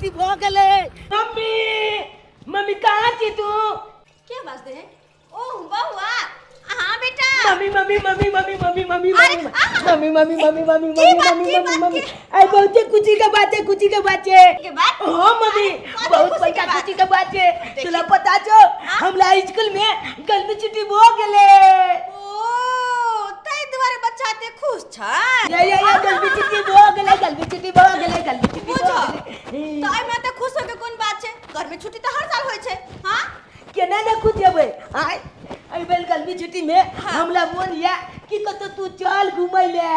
छुट्टी भऽ गेलै। मम्मी, मम्मी कहाँ छी तू? के आवाज दे है? ओ बउआ, हाँ बेटा। Mummy mummy mummy mummy mummy mummy अरे, मम्मी आहा। मम्मी मम्मी मम्मी मम्मी की मम्मी बात, मम्मी की मम्मी बात, मम्मी की? आई बहुते खुशी के बात है, खुशी के बात है। के बात? हाँ मम्मी, अरे, कथी बहुत खुशी के बड़का बात? खुशी के बात है। देखी। तोला पता छो, हाँ? हमरा स्कूल में गर्मी छुट्टी भ गेलै। ओ ताहि दुआरे बच्चा एते खुश छै। या या या गर्मी छुट्टी भ गेलै, गर्मी छुट्टी भ गेलै, गर्मी छुट्टी भ बुझो गेलै। तऽ एहिमे एते खुश होके कोन बात छै? गर्मी छुट्टी तऽ हर साल होइ छै। हाँ केना ने खुश हेबै? आय एहि बेर गर्मी छुट्टी में हाँ। हमरा मोन या कि कतौ तू चल घूमै ले।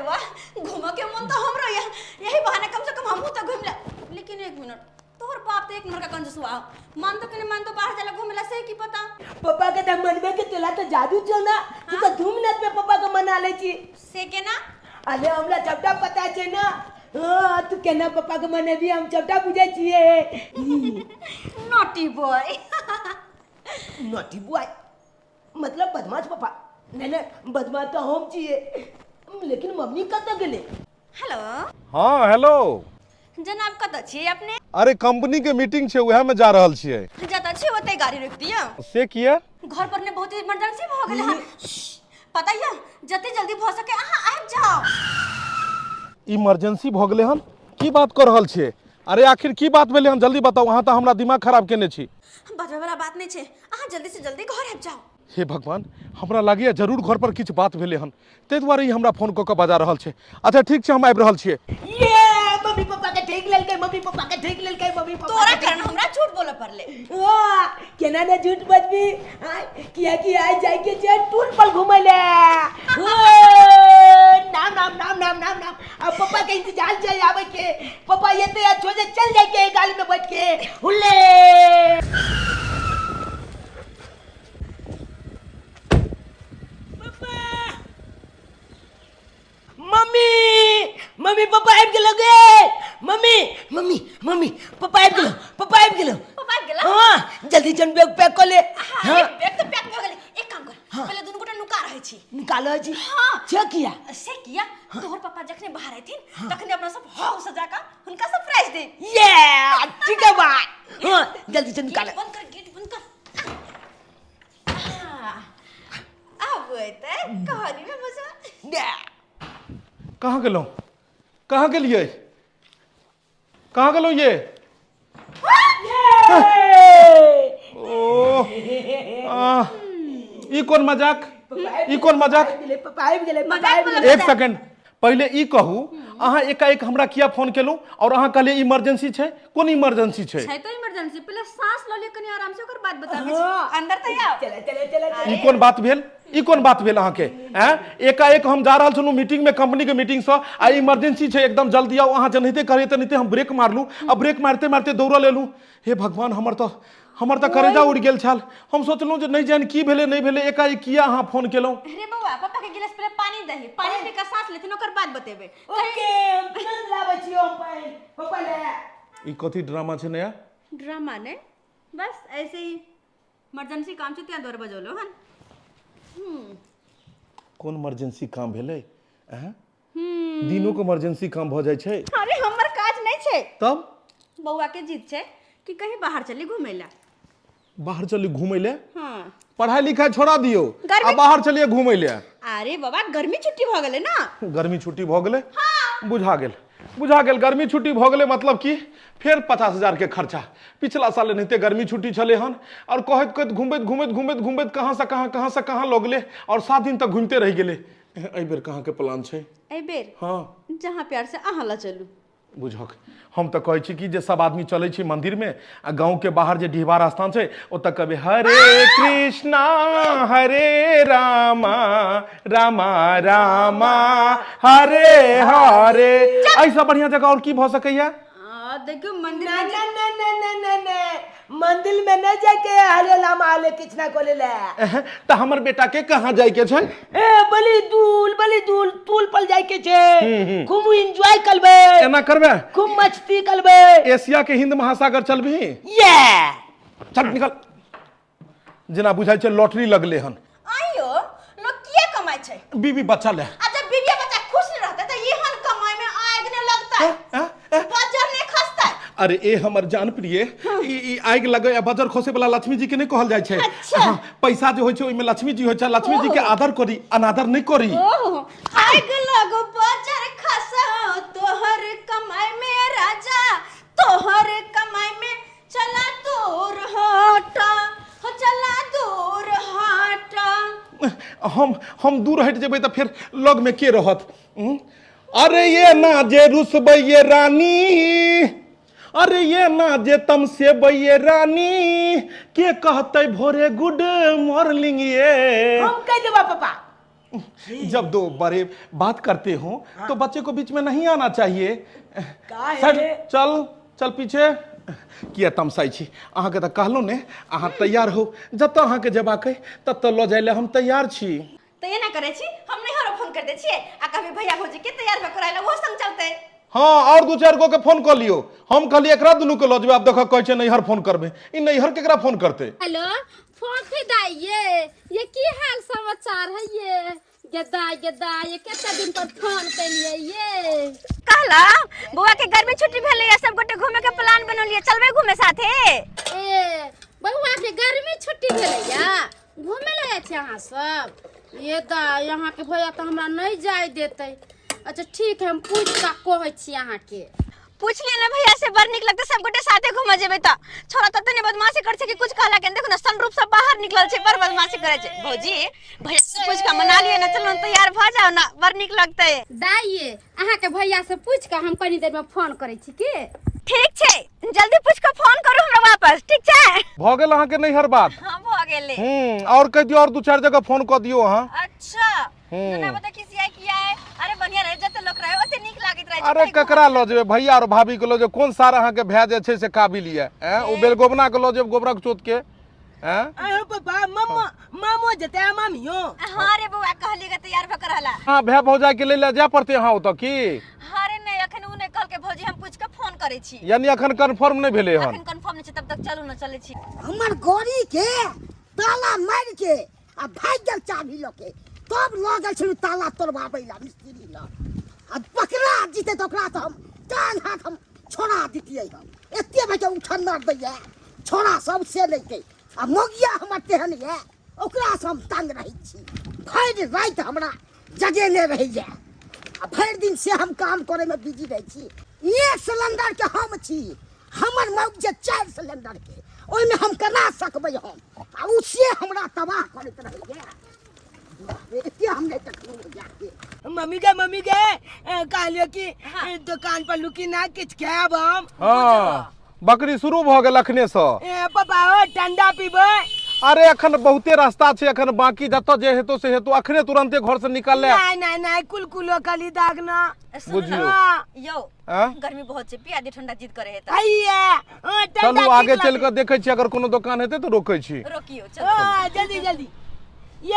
वाह, घूमऽ के मन तऽ हमरो या, यही बहाने कम से कम हमहूँ तऽ घूमि ले। लेकिन एक मिनट, तोहर बाप तऽ एक नंबर का कंजूसुआ हो, मान तो कि नहीं मान तो बाहर जाला घूमे ला से की पता। पप्पा के तऽ मनबे के तोला तऽ जादू छौ ना, तू तऽ 2 मिनट में पप्पा के मना लै छी। से केना? अरे हमरा सबटा पता छै ना। हाँ, तू केना पप्पा के मनेबी हम सबटा बुझै छियै। Naughty boy. नॉटी बॉय मतलब बदमाश पप्पा? नहीं नहीं, बदमाश तो हम छियै, लेकिन मम्मी कतऽ गेलै? हेलो। हाँ हेलो। जनाब कतऽ छियै अपने? अरे कंपनी के मीटिंग छै, उएह में जा रहल छियै। जतऽ छियै ओतै गाड़ी रोकि दियौ। से किया? घर पर ने बहुत इमरजेंसी भऽ गेलै हन। पता यऽ, जते जल्दी भऽ सके अहाँ आबि जाउ। इमरजेंसी भऽ गेलै हन? की बात कऽ रहल छियै? अरे आखिर की बात भेलै हन, जल्दी बताउ, अहाँ तऽ हमरा दिमाग खराब केने छी। बजबै वाला बात नहि छै, अहाँ जल्दी से जल्दी घर आबि जाउ। हे भगवान, हमरा लागैए जरूर घर पर किछु बात भेलै हन, ताहि दुआरे ई हमरा फोन कऽ कऽ बजा रहल छै। अच्छा ठीक छै, हम आबि रहल छियै। ये मम्मी पापा के ठीक लेलकै, मम्मी पापा के ठीक लेलकै, मम्मी पापा तोरा के कारण हमरा झूठ बोलऽ पड़लै। वाह, केना ने झूठ बजबी? आय, किया कि आइ जाय के छै टूल पर घुमै ले। ओ, नाम नाम नाम नाम नाम नाम। अब पापा के इंतजार छै आबै के, पापा एते आ छोड़े चल जाय के गाड़ी में बैठ के हुल्ले। पापा, मम्मी, मम्मी पापा आबि गेलो गे। मम्मी मम्मी मम्मी पापा आबि गेलो, पापा आबि गेलो। पापा आबि गेलो? हाँ, जल्दी जन बैग पैक कऽ ले। हाँ, हाँ। बैग तऽ पैक भऽ गेलै। एक काम कर, पहिले दुनू गोटा नुका रहै छी। नुका रहै छी? हाँ। से किया? से किया, तोहर पापा जखने बाहर अयथिन तखने अपना सब हॉल सजा कऽ हुनका सरप्राइज दे। ये ठीक है बात। हाँ, जल्दी से निकाल। गेट बंद कर, गेट बंद कर। आब एतै कहानी में मजा। कहाँ गेलहुँ, कहाँ गेलियै, कहाँ गेलहुँ ये? ओ आ, ई कोन मजाक, ई कोन मजाक? पापा आबि गेलै, पापा आबि गेलै। एक सेकंड, पहिले ई कहू अहाँ एकाएक हमरा किया फोन केलहुँ और अहाँ कहलियै इमरजेंसी छै? कोन इमरजेंसी छै? छै तो इमरजेंसी, पहिले सांस लऽ लिअ कनि आराम से, ओकर बाद बताबै छी। हाँ। अंदर तऽ आउ। चले चले चले चले। ई कोन बात भेल, ई कोन बात भेल अहाँके? आँय, एकाएक हम जा रहल छलहुँ मीटिंग में, कंपनी के मीटिंग सँ, आ इमरजेंसी छै एकदम जल्दी आउ। अहाँ जेनाहिते कहलियै तेनाहिते हम ब्रेक मारलहुँ आ ब्रेक मारिते मारिते दौड़ल एलहुँ। हे भगवान, हमर तऽ करेजा उड़ि गेल छल। हम सोचलहुँ जे नहि जानि की भेलै नहि भेलै, एकाएक किया अहाँ फोन केलहुँ? अरे बौआ, पापा के गिलास पहिले पानी दही, पानी पी कऽ सांस लेथिन ओकर बाद बतेबै। ओके, हम तुरंत लाबै छियौ हम पानि पापा ले। ई कथी ड्रामा छै नया? ड्रामा ने, बस ऐसे ही इमरजेंसी काम छै तें दुआरे बजौलहुँ हन। कोन इमरजेंसी काम भेलै? आँय, दिनो के इमरजेंसी काम भऽ जाइ छै? अरे हमर काज नहि छै। तब? बौआ के जिद छै कि कहीं बाहर चली घूमे ला। बाहर चली घूमै ले? हाँ। पढ़ाई लिखाई छोड़ा दियौ गर्मी- आ बाहर चलिए घूमै ले? अरे बाबा, गर्मी छुट्टी भऽ गेलै ना। गर्मी छुट्टी भऽ गेलै? हाँ। बुझा गेल, बुझा गेल। गर्मी छुट्टी भऽ गेलै मतलब कि फेर 50,000 के खर्चा। पिछला साल एनाहिते गर्मी छुट्टी छलै हन और कहैत कहैत घुमैत घुमैत घुमैत घुमैत कहाँ से कहाँ, कहाँ से कहाँ लऽ गेलै और 7 दिन तक घुमिते रहि गेलै। एहि बेर कहाँ के प्लान छै? एहि बेर? हाँ। जहाँ प्यार से अहाँ लऽ चलू। बुझक, हम तऽ कहै छी कि जे सब आदमी चलै छी मंदिर में आ गाँव के बाहर जे डिहबार स्थान छै ओतऽ कहबै हरे कृष्णा हरे रामा रामा रामा हरे हरे। एहिसँ बढ़िआँ जगह और की भऽ सकैया? देखियौ मंदिर ना में ना ना ना ना ना ना, मंदिर में न जाके हरे रामा हरे कृष्णा को ले ले। तऽ हमर बेटा के कहाँ जाय के छै? ए बली दूल, बली दूल तूल पर जाय के छै, खूब एंजॉय करबे। एना करबे, खूब मस्ती करबे। एशिया के हिंद महासागर चलबही? ये चल निकल, जेना बुझाइ छै लॉटरी लगले हन। आइयो लोग किया कमाइ छै? बीबी बच्चा ले। आ जब बीबी बच्चा खुश नहीं रहता तो ये हन कमाई में आग नहीं लगता है, हैं? हैं? बाजार नहीं खसता है। अरे ए हमर जान प्रिय, ई ई आगि लगे आ बजर खसे वाला लक्ष्मी जी के नहीं कहल जाइ छै। हाँ, पैसा जे होइ छै ओहिमे लक्ष्मी जी होइ छै। लक्ष्मी जी के आदर करी, अनादर नहीं करी। ओहो, आग लगो बाजार खसा तोहर कमाई में राजा, तोहर कमाई में चला दूर हटा, हो चला दूर हटा। हम दूर हटि जेबै तऽ फेर लग में के रहत? अरे ये ना जे रुसबै ये रानी, अरे ये ना जे तमसेबै ये रानी, के कहतै भोरे गुड मॉर्निंग ये। हम कह देबा पापा। जब दो बड़े बात करते हो तो बच्चे को बीच में नहीं आना चाहिए। काहे? सर, चल चल पीछे। किया तमसाइ छी? अहाँके तऽ कहलहुँ ने, अहाँ तैयार हो, जतऽ अहाँके जेबाक अइ ततऽ लऽ जाइ लए हम तैयार छी। तऽ एना करै छी, हम नैहरो फोन कर दै छियै आ कभी भैया भौजी के तैयार भऽ कराय ओहो संग चलतै। हँ, और दू चारि गो के फोन कऽ लियौ। हम कहलियै एकरा दुनू के लऽ जेबै, आब देखऽ कहै छै नैहर फोन करबै। ई नैहर केकरा फोन करतै? हेलो फोफी दाई, ये की हाल समाचार है ये? गेदा गेदा, ये कते दिन पर फोन केलिए ये? कहला बौआ के गर्मी छुट्टी भेलै, सब गोटे घूमे के प्लान बनौलिए, चलबै घूमे साथे? ए बौआ के गर्मी छुट्टी भेलै या घूमे ला जाइ छी अहाँ सब? ये दाई, अहाँ के भैया तऽ हमरा नहीं जाय देतै। अच्छा ठीक है, हम पूछ कऽ कहै छी अहाँके। पूछ लिया ना भैया से, बड़ नीक लगतै, सब गोटे साथे घूमे जेबै। तऽ छोरा तते ने बदमाशी करै छै कि कुछ कहला के देखो ना, सनरूप सब बाहर निकलल छै, बड़ बदमाशी करै छै। भौजी भैया से पूछ के मना लियै ना, चलो ना तैयार भऽ जाओ ना, बड़ नीक लगतै। दाई ये अहाँके भैया से पूछ कऽ हम कनी देर में फोन करै छी की? ठीक छै, जल्दी पूछ के फोन करू हमरा वापस, ठीक छै? भऽ गेल अहाँके नैहर बात? हाँ भऽ गेलै। और कहि दियौ, और दू चारि जगह फोन कऽ दियौ अहाँ। अच्छा ना बता किसी आई किया है। अरे बढ़िया रहे, जते लोक रहे ओते नीक लागैत रहे। अरे ककरा लऽ जेबै? भैया और भाभी के लऽ जेबै? कोन सार अहाँके भए जे छै से काबिल यऽ? ऐं, ओ बेलगोबना के लऽ जेब, गोबरक चोत के? ऐं? अहो पापा, मामा मामो जते आ मामियो। हाँ रे बौआ, कहलिए तैयार भऽ के रहला। हाँ, भए भौजाई के लै लए जाय पड़तै अहाँ ओतऽ की? हाँ रे नहीं, अखन उ नहीं कहलकै भौजी, हम पूछ के फोन करै छी। यानी अखन कन्फर्म नहीं भेलै हन? अखन कन्फर्म नहीं छै, तब तक चलू ना, चलै छी। हमर गड़ी के ताला मारि के आ भागि गेल चाभी लऽ के, तब लऽ गेल छलहुँ ताला तोड़बाबै लए मिस्त्री लग। आ पकड़ा जीते तऽ ओकरा तऽ हम टांग हाथ हम छोड़ा दितियै। हम एते बजे उठन्नर दैए छोड़ा सब से लैते आ मोगिया हमर तेहन यऽ, ओकरासँ हम तंग रहै छी। भरि राति हमरा जगेने रहैए आ भरि दिन से हम काम करैमे बिजी रहै छी। एक सिलेंडरके हम छी, हमर मौग जे 4 सिलेंडरके, ओहिमे हम केना सकबै हम? आ ओ से हमरा तबाह करैत रहैए। एते हम नहि देखलहुँ जाके। मम्मी के कहलियो कि दुकान पर लुकी ना किछु खायब हम। हाँ, बकरी शुरू भऽ गेल अखने सँ। ए पापा ओ ठंडा पीबै। अरे अखन बहुते रास्ता छै अखन बाकी, जतऽ जे हेतौ से हेतौ, अखने तुरंते घर से निकल ले। नहीं नहीं नहीं, कुल कुलो कली दाग ना। बुझियौ। यौ आँ? गर्मी बहुत छै, पिया दे ठंडा, जिद करे है त। आइए ठंडा। चलू आगे चल कऽ देखै छी, अगर कोनो दोकान हेतै तऽ रोकै छी। रोकियो, चलू। हाँ, जल्दी जल्दी ये।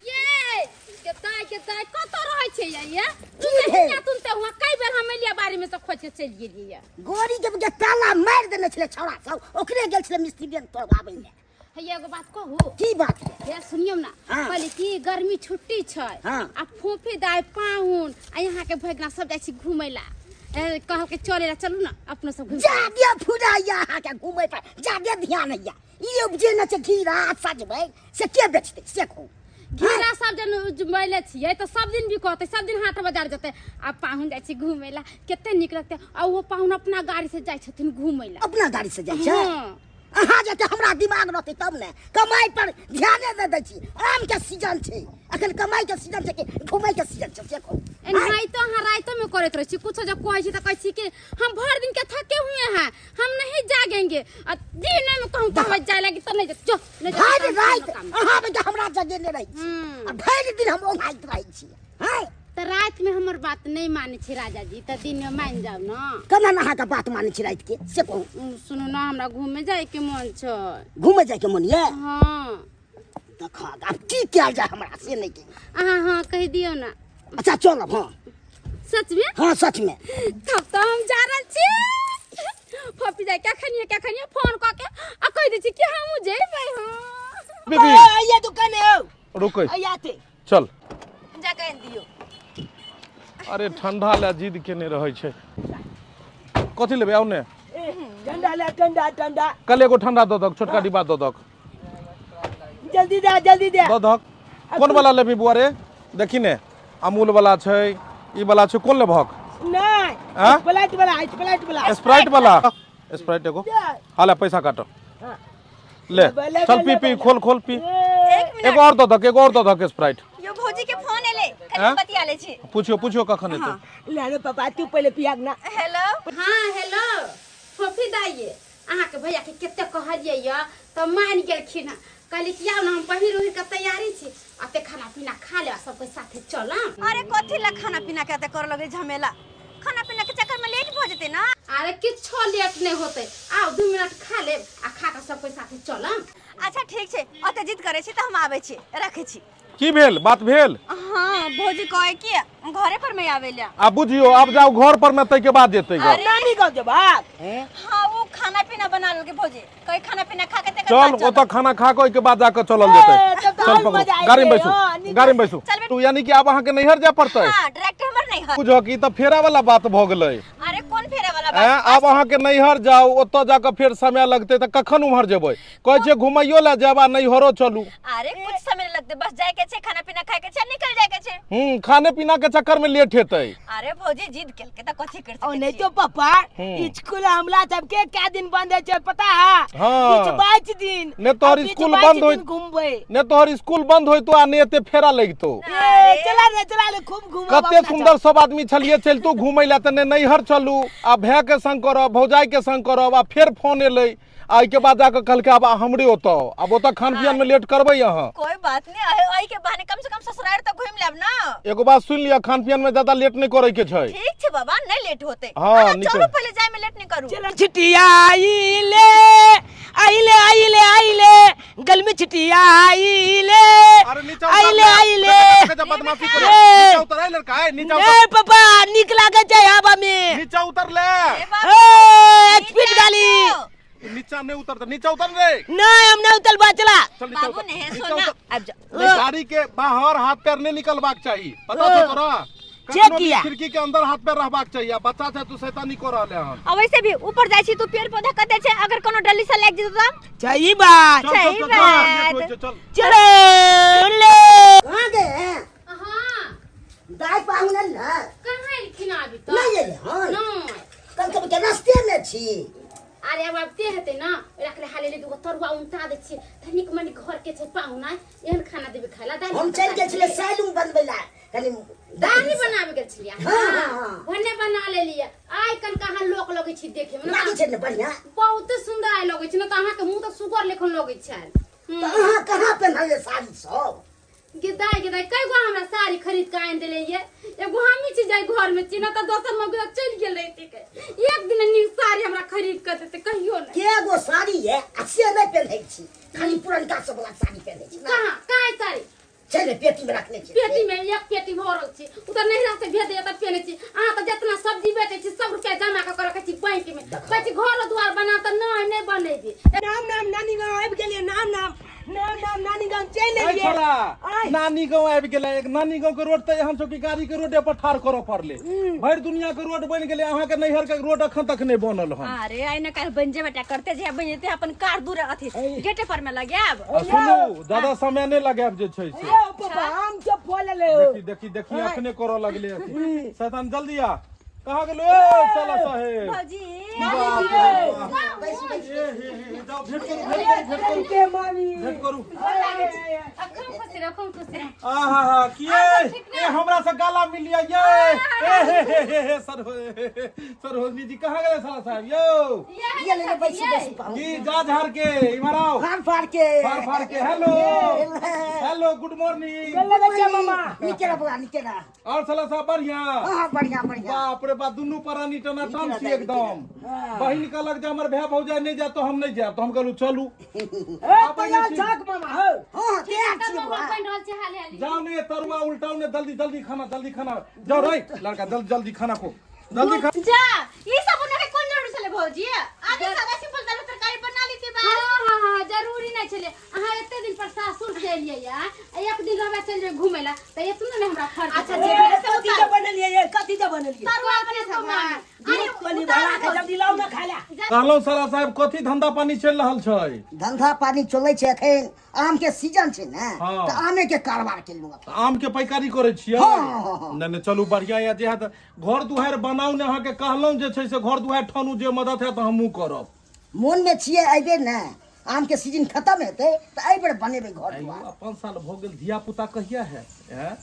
ये के दाय के दाय, कतऽ रहै छै ये? ये की भेल? तुम तुम तऽ हुआ कई बेर हम एलियै बाड़ी में से खोज के चलि गेलियै ये। गड़ी जब के ताला मारि देने छलै छौड़ा सब, ओकरे गेल छलै मिस्त्री लग तोड़बाबै लए। हे एगो बात कहू? की बात है? हे सुनियौ ना। हाँ। कहली कि गर्मी छुट्टी छै। हाँ। आ फूफी दाय पाहुन आ यहाँ के भगना सब जाइ छी घूमै ला, ए, कहलकै चले ला, चलू ना अपनो सब घूम। जादे फुराइया अहाँके घूमै पर जादे ध्यान होइया। ई उपजे न छै घीरा सजबै से के बेचतै से कहू? घेरा सब जन उपजबैले छियै तऽ सब दिन भी कहतै, सब दिन हाट बाजार जेतै। आ पाहुन जाइ छै घूमै ला, कते नीक लगतै। आ ओहो पाहुन अपना गाड़ी से जाइ छथिन घूमै ला। अपना गाड़ी से जाइ छै? हाँ। अहाँ जते हमरा दिमाग रहतै तब ने, कमाइ पर ध्याने नहि दै छी। आम के सीजन छै अखन, कमाइ के सीजन छै कि घूमै के सीजन छै से कहू? एनाहितो अहाँ राइतो में करैत रहै छी। कुछो जब कहै छी तऽ कहै छी कि हम भर दिन के थके हुए हैं, हम नहीं जागेंगे। आ दिन में कहूँ कहबै जाय लागी तऽ नहीं जो नहीं जाए, भरि काम राति काम। अहाँ बेटा हमरा जगेने रहै छी आ भरि दिन हम ओंघाइत रहै छी। हैं तऽ राति में हमर बात नहीं मानै छी राजा जी, तऽ दिन में मान जाउ ना। केना ने अहाँके बात मानै छी राति के से कहू? सुनू ना, हमरा घूमे जाय के मन छै। घूमे जाय के मन ये? हाँ। देख आब की कयल जाय हमरा से नहीं के। अहाँ हाँ कहि दियौ ना। अच्छा चलब। हाँ सच में? हाँ सच में। तब तो हम जा रहल छी। फपी जाय क्या खनिया क्या खनिया फोन कऽ के आ कहि दै छी कि हमहूँ जेबै। हाँ बीबी ये दुकान है। रुकै। आया थे। चल जा कहि दियौ। अरे ठंडा लए जिद केने रहै छै। कथी लेबै? आउ ने। ए ठंडा ले ठंडा ठंडा कल एगो ठंडा दऽ दहक छोटका डिब्बा दऽ दहक जल्दी दे जल्दी दे दऽ दहक कोन वाला लेबही बुआ रे देखी ने अमूल वाला छै ई वाला छै कोन लेबहक नहीं हाँ? स्प्राइट वाला स्प्राइट वाला स्प्राइट वाला स्प्राइट एगो दे। हाँ ले पैसा काटो हाँ। ले बले, चल बले, पी पी बले। खोल खोल पी एक मिनट एगो और दऽ दहक एगो और दऽ दहक स्प्राइट यो भौजी के फोन एले कनी हाँ? बतिया ले छी पूछियो पूछियो कखन एतै ले रे पापा तू पहले पियाक ना हेलो हाँ हेलो फोफी दाइये अहाँके भैयाके कते कहलियै यऽ तऽ मानि गेलखिन हँ कहली कि आउ ने हम पहिर उहिर के तैयारी छी अते खाना पीना खा लेब सबके साथे चलब अरे कथी ला खाना पीना के एते कर लगे झमेला खाना पीना के चक्कर में लेट भ जेते ना अरे किछो लेट नहीं होते आउ 2 मिनट खा लेब आ खा के सबके साथे चलब अच्छा ठीक छै ओते जिद करे छी तऽ हम आबै छी रखै छी की भेल बात भेल हाँ भौजी कहे कि घरे पर में आवे ला आब बुझियो आब जाओ घर पर में ताहिके बाद जेतै घर अरे नानी गाँव जबाक हाँ वो खाना पीना बना लेलकै भौजी कहे खाना पीना खा के तकर चल बाद ओतऽ खाना खा के ओहिके बाद जाके चलल जेतै ए, तब तऽ चल और पकड़ू मजा आइ गाड़ी में गेलै, बैसू हँ, नीक गाड़ी में बैसू चल बेटा। तू यानी कि आब अहाँके नैहर जाय पड़तै हाँ डायरेक्ट हमर नहीं है बुझह कि ई तऽ फेरा वाला बात भऽ गेलै अरे कौन फेरे वाला ऐं, बात आब अहाँके नैहर जाउ ओतऽ जाकऽ फेर समय लगतै तऽ कखन उम्हर जेबै कहै छियै घुमैयो लए जायब आ नैहरो चलू अरे कुछ समय नहीं लगते बस जाए के छे खाना पीना खाए के छे निकल जाए के छे हूँ खाने पीना के चक्कर में लेट हेतै अरे भौजी जिद केलके त कथी कर ओ सकै नहीं छियै? तो पापा स्कूल हमला सबके क्या दिन बंद है छे पता है हाँ। बीच 22 दिन ने तोहर आ बीच स्कूल 22 बंद होई- दिन घूमबै ने तोहर स्कूल बंद होइतो आ ने एते फेरा लगितो ए, चला रे चला रे खूब घूमब कते अपना सुंदर सब आदमी छलिए चलितू घूमै लए तऽ ने नैहर चलू आ भाय के संग करब भौजाई के संग करब आ फेर फोन एलै आ एहिके बाद जाकऽ कहलकै आब हमरे ओतऽ आउ। आब ओतऽ खान पियन में लेट करबै अहाँ कोई बात नहीं अहे ओही के बहाने कम से कम ससुराल तो घूम लेब ना एगो बात सुनि लिअ खान पियन में ज्यादा लेट नहीं करे के छै ठीक छै बाबा नहीं लेट होते हाँ, अहाँ निकल। चलू पहले जाय में लेट नहीं करू चला छिटिया आइले आइले आइले आइले गल में छिटिया आइले आइले आइले बदमाशी करो। नीचा उतर ए लड़का नीचा ए पापा नीक लागै छै हवा में नीचा उतर ले ए बाबू, ए स्पीड नीचा गाली आओ। नीचा नहीं उतर नीचा उतर रे नहीं हम नहीं उतरबा चला चल नीचा बाबू उतर नहीं नीचा सोना उतर। अब जा नहीं, गाड़ी के बाहर हाथ पैर नहीं निकलबाक चाहिए पता छौ तोरा जे कखनो भी किया? खिड़की के अंदर हाथ पैर रहबाक चाहिए आ बच्चा छै तू शैतानी कर रहले हन आ वैसे भी ऊपर जाइ छी तू पेड़ पौधा कते छै अगर कोनो डली से लागि जेतौ तऽ सही बात चल चल सही चल, चल बात। लेट होइ छै, चल चलो ले कहाँ गए हैं हाँ दाय पाहुन ने कहाँ एलखिन अभी तक नहीं एलै हन नहि कल कभी के रास्ते में छी अरे आब आबिते हेतै ने ओकरा हाले ले दूगो तरुआ उनटा दै छियै तऽ नीक मनी घर के छै पाहुना एहन खाना देबै खाय ला दालि हम चलि गेल छलियै सैलून बनबै ला कनि दालि बनाबे गेल छलियै हाँ, हाँ, हाँ। भने बना लेलियै आइ कन कहाँ लोक लगै छै देखे मे लागै छै ने बढ़िया बहुत सुंदर आइ लगै छै ने तऽ अहाँके मुँह तऽ सुगर लेखन लगै छै तऽ अहाँ कहाँ पेन्हलियै साड़ी सब गेदाय गेदाय कई गो हमरा साड़ी खरीद के आनि देले ये एगो हमही छी जाय घर में छी ना तऽ दोसर मौगी चलि गेल रहिती के एक दिन नीक साड़ी हमरा खरीद के देते कहियो नहीं के गो साड़ी ये आ से नहि पेन्है छी खाली पुरनका सब वाला साड़ी पेन्है छी ना कहाँ कहाँ है साड़ी छै ने पेटी में रखने छी पेटी में एक पेटी भरल छी उ तऽ नैहरा से भेज दैया तऽ पेने छी अहाँ तऽ जितना सब्जी बेचै छी सब रुपया जमा कऽ के रखै छी बैंक में कहै छी घर द्वार बना तऽ नहि नहि बनेबी नाम नाम नानी गाँव आबि गेलियै नाम नाम नाम नाम नानी गाँव चलि ऐ एलियै छोरा आय। नानी गाँव आबि गेलै एक नानी गाँव के रोड तऽ एहन छौ कि गाड़ी के रोडे पर ठाढ़ करऽ पड़लै भरि दुनिया के रोड बनि गेलै अहाँ के नैहर के रोड अखन तक नहि बनल हन अरे आइ न काल्हि बनि जेबे टा करते जे बनि जेते अपन कार दूर अथी गेटे पर में लगायब आ सुनू ज्यादा समय नहि लगायब जे छै से ए पापा हम तो फल ले देखी देखी देखी अखने करऽ लगलै अथी शैतान जल्दी आ कहाँ गेलो ए साला साहेब भौजी बाप रे बाप। बैसू बैसू ए हे हे हे, जाओ भेंट करू भेंट करू भेंट करू के मामी भेंट करू अखन खुशी रह खूब खुशी रह आहा हा किए ए हमरा से गाला मिल लिया ये ए हे हे हे हे सर सरोजनी जी कहाँ गए साला साहब यो ये ले ले बैसू बैसू पाहुन की जा झाड़ के इमर आओ फाड़ फाड़ के फाड़ फाड़ के हेलो हेलो गुड मॉर्निंग लगे छै मामा नीचे रह बौआ नीचे रह और साला साहब बढ़िया हाँ बढ़िया बढ़िया बाप रे बाप दुनू प्राणी टना टन छी एकदम बहिन कहलक जे हमर भाय भौजाई नहीं जाए तो हम नहीं जायब तो हम कहलू चलू ए तैयार छक मामा हो हाँ तैयार छी तरुआ बौआ बनि रहल छै हाली हाली जाओ ने तरुआ उल्टाओ ने जल्दी जल्दी खाना जल्दी खाना जाओ रे लड़का जल्दी जल्दी खाना खो जल्दी खा जा ई सब बना के कोन जरूरी छले भौजी आगे सादा सिंपल दाल तरकारी बना लेते पास। हाँ हाँ हाँ, जरूरी नहीं छलै। अहाँ एते दिन पर सासुर से एलियै या आ एक दिन रहबै चलि जेबै घुमै ला तऽ एतनो ने हमरा खर्च। अच्छा, ए, जे कथी के बनलियै ये? कथी के बनलियै? तरुआ अपने सब मामी। अरे कोनी बना के जल्दी लाउ ना खाय ला। कहलहुँ साला साहेब, कथी धंधा पानी चलि रहल छै? धंधा पानी चलै छै, एखन आम के सीजन छै ने। हाँ। तऽ आमे के कारोबार केलहुँ एखन। आम के पैकारी करै छियै? हाँ, हाँ, हाँ। नहि नहि, चलू बढ़िया यऽ। जे हैत घर दुआरि बनाउ ने, अहाँके कहलहुँ जे छै से घर दुआरि ठानू, जे मदद हैत हमहूँ करब। मोन में छियै एहि बेर ने आम के सीजन खत्म हेतै तऽ एहि बेर बनेबै घर आइयो दुआर। 5 साल भऽ गेल, धिया पुता कहिया हैत? ऐं?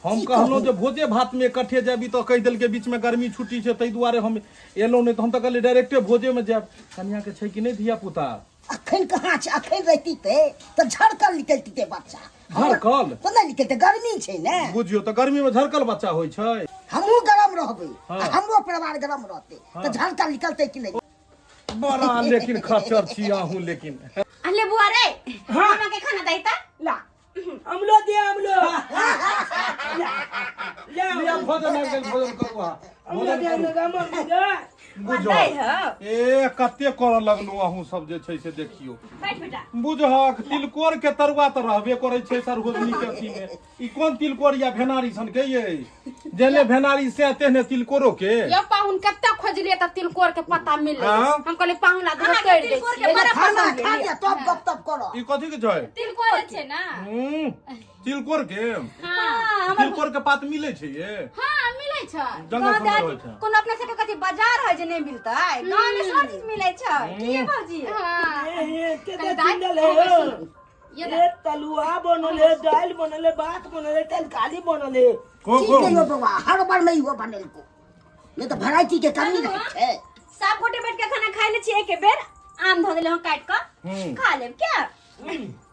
हम कहलहुँ जे भोजे भातमे इकट्ठे जाबी तऽ कहि देलकै बीचमे गर्मी छुट्टी छै, ताहि दुआरे हम एलहुँ, नहि तऽ हम तऽ कहलियै डायरेक्टे भोजेमे जायब। कनियाके छै कि नहि धिया पुता? अखन कहाँ छै, अखन रहिती तऽ झरकल निकलती बच्चा। झरकल? तऽ नहि निकलतै, गर्मी छै ने। बुझियौ तऽ गर्मीमे झरकल बच्चा होइ छै। हमहूँ गरम रहबै। हाँ। आ हमरो परिवार गरम रहतै तऽ झरकल निकलतै कि नहि? बड़ा लेकिन खच्चर छी अहूँ लेकिन। अले बुआ रे। हाँ। मामा के खाना दही ता। ला अमलो दे, अमलो ला ला। लिअ, भोजन आबि गेल, भोजन करू अहाँ। अमलो भोजन दे। करू। अमलो दे। बुझह दही हो। ए कते करऽ लगलहुँ अहूँ सब जे छै से देखियौ। बैठ बेटा। बुझहक तिलकोर के तरुआ तऽ रहबे करै छै सरहोजनी के अथी मे। ई कोन तिलकोर या भेनारी सन के ये? जेने भेनारी से तेहने तिलकोरो के। यौ पाहुन, कते खोजलियै तऽ तिलकोर के पत्ता मिललै। हाँ। हम कहलियै पाहुन ला दूगो अहाँके तोड़ि दै तिलकोर के छियै। बड़ा खाना पसंद खा है। लिअ तब गप तप करऽ। ई कथी के छै? तिलकोर छै ना। तिलकोर के। हाँ। तिलकोर के पात मिलै छै ये? हाँ, मिलै छै। जंगल गाँव सबमे रहै छै। कोनो अपना सबके कथी बाजार है जे नहि मिलतै? गाँव में सब चीज मिलै छै की ये भौजी? हाँ। ए, के कनि दाइ, चिंगल है। ये ए तलुआ बनल है, दालि बनल है, भात बनल है, तरकारी बनल है। को की को कहियो बौआ, हर बार में इहो बनेलको नहि तऽ भेराइटी के कमी रहै छै। सब गोटे बैठ के खाना खाइ ले छियै, एके बेर आम धऽ देले हँ काटि कऽ। खा लेब क्या?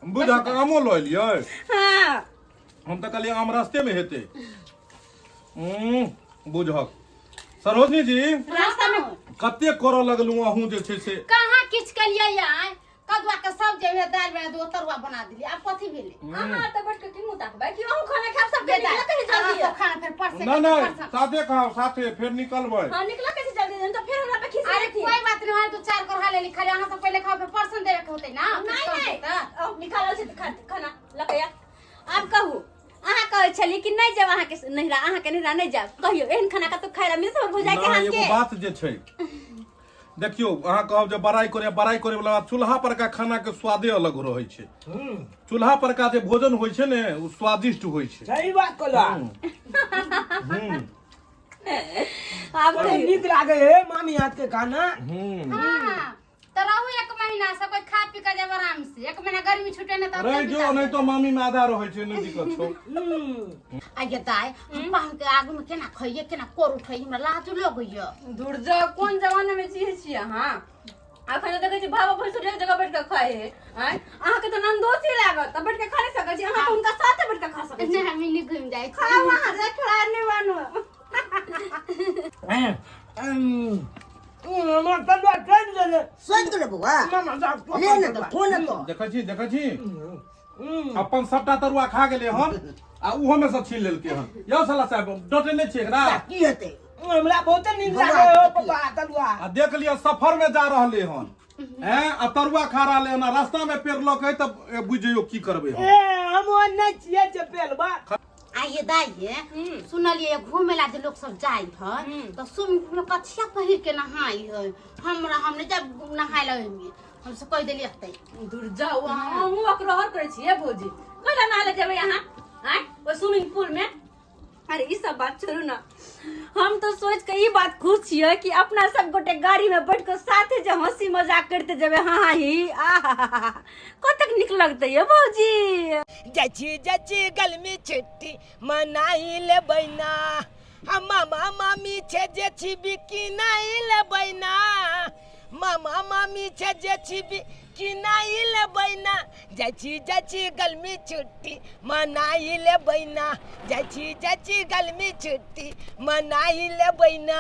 बुझा के आमो लऽ एलियै? हाँ। हम तऽ कहलियै आम रास्ते में हेतै। बुझक सरोजनी जी, रास्ता में कते करऽ लगलहुँ अहूँ जे छै से। कहाँ किछु केलियै आइ? कदुआ के सब्जी है, दालि बना दू, तरुआ बना दिली, आब कथी भेलै? अहाँ तऽ बैठ के की मुँह ताकबै कि अहूँ खाना खायब? सबके ये दाइ, निकलऽ के अहाँ जल्दी। सब खाना फेर परसे। नहि नहि, साथे खाओ, साथे फेर निकलबै। हाँ, निकलऽ के छै जल्दी, नहीं तो फिर हमरा पे खीस। अरे कोई बात नहीं, हम दू चार गो लेली खाली, अहाँ सब पहिले खाओ, फेर परसन देवे के होतै ना। नहीं नहीं, अब निकालल छै तऽ खाना लकैया। आब कहू, अहाँ कहै छली कि नहि जायब अहाँके नहिरा, अहाँके नहिरा नहि जायब कहियो, एहन खाना कतौ खाय ला मिलत हमर भौजाई के नहि, हाथ एगो के? बात जे छै देखियौ, अहाँ कहब जे बड़ाई करे, बड़ाई करे वाला बात, चूल्हा परका खाना के स्वादे अलग रहै छै। चूल्हा परका जे भोजन होइ छै ने, ओ स्वादिष्ट होइ छै। सही बात कहलौ। आब बड़ी कहियौ। नीक लागे है मामी हाथ के खाना। हाँ, तऽ रहू एक महीना, सब कोई खा पी के जाब आराम से, एक महीना गर्मी छुटे ने तब। रहि जो, नहि तो मामी में आधा रहै छै, नहि दिक्कत छौ। आगे दाइ, हम पाहुन के आगू में केना खइये, केना कोर उठैये? हमरा लाज लगैया। दूर जाउ, कोन जमाना में जियै छी अहाँ? अखन तऽ देखै छी भाबा भैंसुर एक जगह बैठ कऽ खाइ है। आँय, अहाँके तऽ ननदोसी लागत तऽ बैठ कऽ खा नहि सकै छी अहाँ? तऽ हुनका साथे बैठ कऽ खा सकै छी। नहि, हम नहीं घुमि जाइ छी। खाउ अहाँ, रखड़ा नहि बनू। हमरा तरुआ चलि गेलै। सोचि गेलै बौआ। मामा जा। ले ने तऽ कोन तो। देखै छी, देखै छी, अपन सबटा तरुआ खा गेलै हन आ उहो में सब छीन लेलकै हन। यौ साला साहेब, डटे नहि छियै एकरा? की हेतै? हमरा बहुते नीक बौआ, लागे हो पप्पा तरुआ। आ देख लिअ, सफर में जा रहले हन हैं आ तरुआ खा रहले हन आ रास्ता में पेड़ लऽ के तब बुझि जइयौ की करबै हम। ए हम ओ नहि छियै जे पेलबा। आइए दाइ, ये सुनलियै घूमे ला जे लोक सब जाइ है तऽ स्विमिंग पूल में कछिया पहिर के नहाय है। हमरा हम नहि जाब नहाय ला ओहिमे, हम से कहि देलियै एतै। दूर जाउ अहाँ, हमहूँ अकरहर करै छियै भौजी, कैला नहा ले जेबै अहाँ आँय ओहि स्विमिंग पूल में? अरे ई सब बात छोड़ू ना, हम तो सोच के ई बात खुश छियै कि अपना सब गोटे गाड़ी में बैठ के साथे जे हंसी मजाक करते जेबै, हाँ हाँ ही आहा, कतेक नीक लगतै ये भौजी। जाइ छी गर्मी छुट्टी मनाई लेबै ना, हम मामा मामी छै जे छिबी किनाई लेबै ना, मामा मामी छै जे छिबी किनाई लेबै ना। जाइ छी गर्मी छुट्टी मनाई लेबै ना, जाइ छी गर्मी छुट्टी मनाई लेबै ना।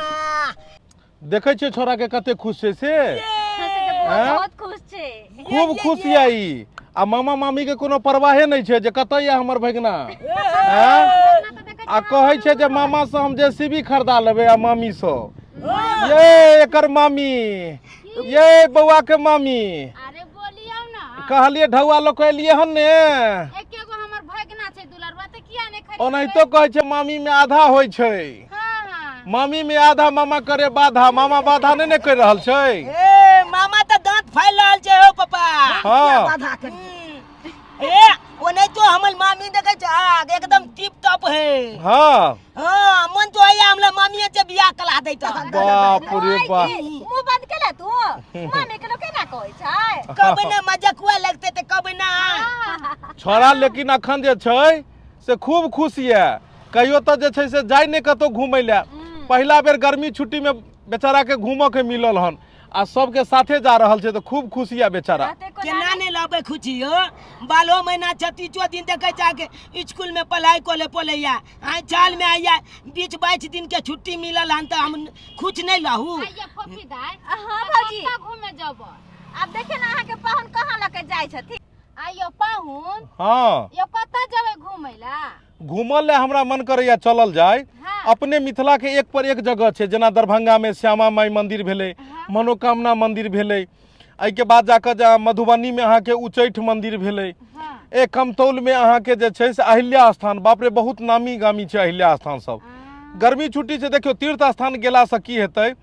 देखै छियै छोरा के कते खुश छै से? से तऽ आँय? बहुत खुश छै। खूब खुश यऽ ई आ मामा मामी के कोनो परवाहे नहि छै जे कतऽ यऽ हमर भगिना। आँय? आ कहै छै जे मामा से हम जेसीबी खरीदा लेबै आ मामी से। ये एकर मामी, ये बौआ के मामी। अरे बौआ। कहलिए ढौआ लऽ कऽ एलियै हन ने। एके गो हमर भगना छै दुलरुआ, तऽ किया नहि खरीदबै? ओनाहितो कहै छै मामी में आधा होइ छै। हाँ हाँ। मामी में आधा, मामा करे बाधा, मामा बाधा नहि ने करि रहल छै। ए मामा तऽ दांत फैल रहल छै हो पापा। हाँ। बाधा करी। ए ओनाहितो हमर मामी देखै छै आग एकदम टिप टॉप है। हाँ। हाँ, मन तो आया हमरा मामीए से बियाह करा दैत। बाप रे बाप। मुंह बंद केला तू? मामी के लोग केना कहै छै? कब ना मजाकुआ लगते ते कब ना। छोड़ा, लेकिन अखन जे छै से खूब खुश यऽ। कहियो तऽ जे छै से जाय नहि कतहु घूमय लए, पहिला बेर गर्मी छुट्टी में बेचारा के घूमऽ के मिलल हन आ सबके साथे जा रहल छै, तऽ खूब खुश यऽ बेचारा। केना नहि लबै खुशी हो? बारहो महीना 36 दिन देखै छै के स्कूल में पढ़ाई कोले पड़ैया, आइ साल में आइया 20-22 दिन के छुट्टी मिलल हन, तऽ हम खुश नहीं लहू। आइया फोफी दाई। हाँ भौजी। कतऽ घूमे जब? आब देखियौ ने अहाँके पाहुन कहाँ लऽ के जाइ छथिन। आइयो पाहुन। हाँ। यो कतऽ जेबै घूमै ला? घूमल लए हमरा मन करैया चलल जाय। हाँ। अपने मिथिला के एक पर एक जगह छै, जेना दरभंगा में श्यामा माई मंदिर भेलै, मनोकामना मंदिर भेलै, एहिके बाद जाकऽ जे मधुबनी में अहाँके उच्चैठ मंदिर भेलै, हाँ। ए कमतौल में अहाँके जे छै से अहिल्या स्थान, बाप रे बहुत नामी गामी छै अहिल्या स्थान सब। गर्मी छुट्टी छै, देखियौ तीर्थ स्थान गेलासँ की हेतै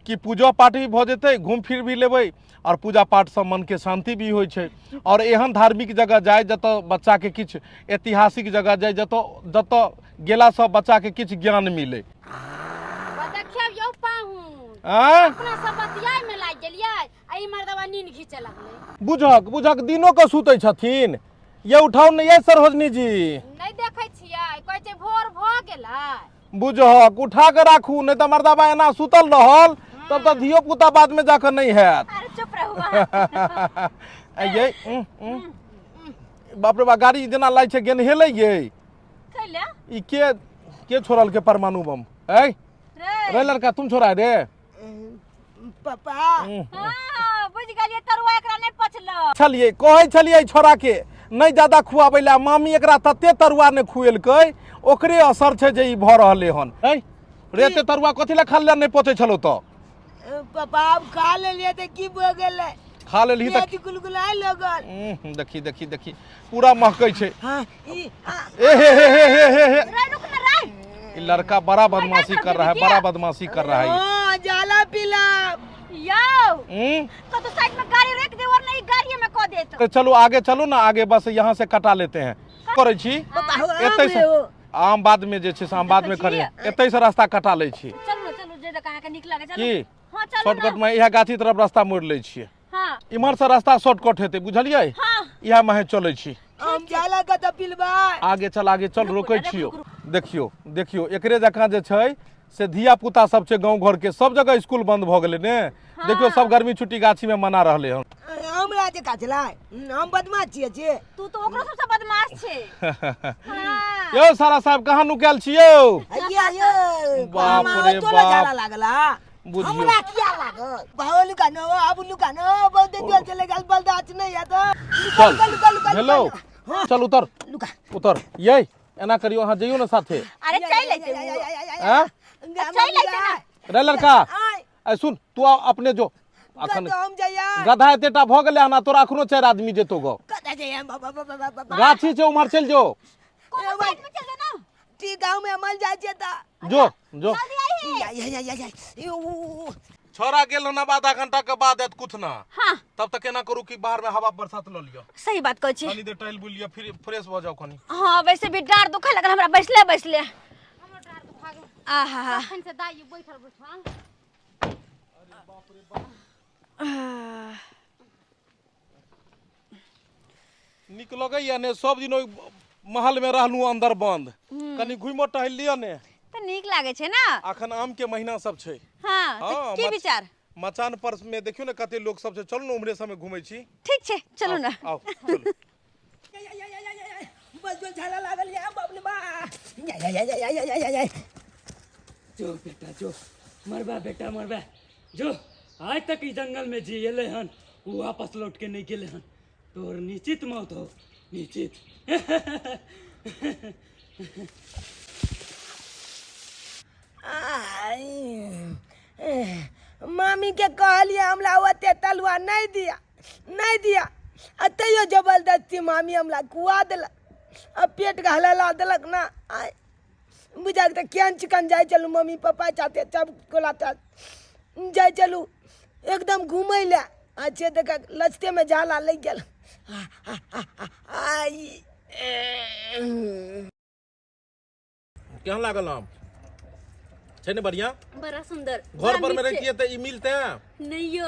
कि पूजा पाठ भी भऽ जेतै, घूम फिर भी लेबै और पूजा पाठसँ मनके शान्ति भी होइ छै। और एहन धार्मिक जगह जाय जतऽ बच्चाके किछु ऐतिहासिक जगह जाय, जतऽ जतऽ गेलासँ बच्चाके किछु ज्ञान मिलै। देखियौ यौ पाहुन। आँय? अपना सब बतियाइ में लागि गेलियै आ ई मर्दवा नींद घीचे लगलै। बुझक बुझक दिनो के सुतै छथिन। ये उठाउ ने ये सरोजनी जी। नहि देखै छियै, कहै छै भोर भऽ गेलै। बुझक उठा के राखू, नहि तऽ मर्दाबा एना सुतल रहल तब तऽ धियो पुता बाद में जाकऽ नहि हैत। अरे चुप रहू अहाँ। ये बाप रे बा, गाड़ी जेना लागै छै गेनहेलै ये। कैला? ई के के छोड़ल के परमाणु बम? ऐ रे। रे लड़का, तुम छोड़ा रे? पापा। हाँ, बुझि गेलियै, तरुआ एकरा नहि पचलो। छलियै कहै छलियै छोड़ा के नहि ज्यादा खुआबै लए, मामी एकरा तते तरुआ नहि खुएलकै, ओकरे असर छै जे ई भऽ रहलै हन। ऐ रे, एते तरुआ कथी लए खा ले, नहि पचै छलौ तऽ? पापा आब खा लेलियै तऽ की भऽ गेलै? खा लेलही तऽ पेट गुलगुलाय लगल। देखी देखी देखी, पूरा महकै छै। हाँ, ई ए हे हे हे हे हे हे। रे रुक ना रे। ये लड़का बड़ा बदमाशी कर रहा है, बड़ा बदमाशी कर रहा है ये। हाँ, जाला पिला यौ। कतौ साइड में गाड़ी रोक दे, वरना ई गाड़िए में कऽ देत। तो चलो आगे चलो ना, आगे बस यहाँ से कटा लेते हैं। करै छी पापा हो, आम एतै से रे हो। आम बाद में जे छै से आम बाद में देखै करियै, छियै? एतै से रास्ता कटा लै छी। चलू ने, चलू जे जगह अहाँके नीक लागै चलू। की? हाँ चलू। शॉर्टकट में इएह गाछी तरफ रास्ता मोड़ि लै छियै। हाँ। इम्हर से रास्ता शॉर्टकट हेतै, बुझलियै? हाँ। इएह माहे चलै छी। हम जाला कतऽ पिलबा? आगे चल, आगे चल, रोकै छियौ। देखियौ देखियौ, एकरे जकाँ जे छै से धिया पुता सब छै गाँव घर के, सब जगह स्कूल बंद भऽ गेलै ने। देखियौ सब गर्मी छुट्टी गाछी में मना रहलै हन। हमरा जे छलै, हम बदमाश छियै जे? तू तऽ ओकरो सबसँ बदमाश छै। हाँ। यौ सारा साहब, कहाँ नुकायल छियौ? अइया ये। बाप रे तोला बाप। जाला लागला। बुझियौ। हमरा किया लागल? भाओ लुका नो, आबू लुका नो, बहुत जोर चले गेल, बलदाच नहीं है तो। चल। लुका लुका लुका। हेलो। हाँ। चल उतर। लुका। उतर। ये एना करियो, अहाँ जइयो ने साथे। अरे चलि अयतै उ। आँ? चलि अयतै ने। रे लड़का, आय। ऐ सुन, तू आ अपने जो अखन। कतऽ हम जइया? गधा एतेटा भऽ गेलै हन आ तोरा अखनो 4 आदमी जेतो गो। कतऽ जइया? बाबा बाबा बाबा। गाछी छै, उम्हर चलि जो। कोनो साइड में चल जा ना। ठीक, गाँव में अमल जाइ छियै तऽ। जो जो। जल्दी आइहे। या या या या या ई उ, उ, उ। छोरा गेल हन, आब आधा घंटा के बाद आयत कुछ ना। हाँ। तब तक एना करू कि बाहर में हवा बरसात ल लिअ। सही बात कहै छी। कनी देर टहल बुलि लिअ, फिर फ्रेश भऽ जाउ कनी। हाँ, वैसे भी डाँड़ दुखै लगल हमरा बैसले बैसले। हमरो डाँड़ दुखा गेल। आहा हा। अखन से दाइ बैठल बैठल। नीक लगैया ने? सब दिन ओहि महल में रहलहुँ अंदर बंद, कनी घुमो टहल लिअ ने। तऽ नीक लागै छै ने। अखन आम के महीना सब छै। हाँ, तऽ हाँ, की विचार? मचान पर में देखियौ ने कते लोक सब छै, चलू ने उम्हरे सब में घुमै छी। ठीक छै, चलू ने। आउ चलू। बस जो झाला लागल या, बाप रे बा। या या या या या या या। जो बेटा जो, मरबा बेटा मरबा जो। आज तक ई जंगल में जी एले हन, वो वापस लौट के नहीं गेले हन। तोर निश्चित मौत हो, निश्चित। आय, मामी के कहलिए हमरा ओते तलुआ नहीं दिया, नहीं दिया, आ तैयो मामी हमरा खुआ देलक आ पेट हला देलक ना। आय बुझा तऽ केहन चिकन जाइ छलहुँ मम्मी पप्पा साथे सब गोला जाइ छलहुँ एकदम घुमै लए, आ से देख लचतेमे झाला लागि गेल। आइ केहन लागल आम? छै ने बढ़िया? बड़ा सुंदर। घर पर में रहितियै तऽ ई मिलते? नहीं यो,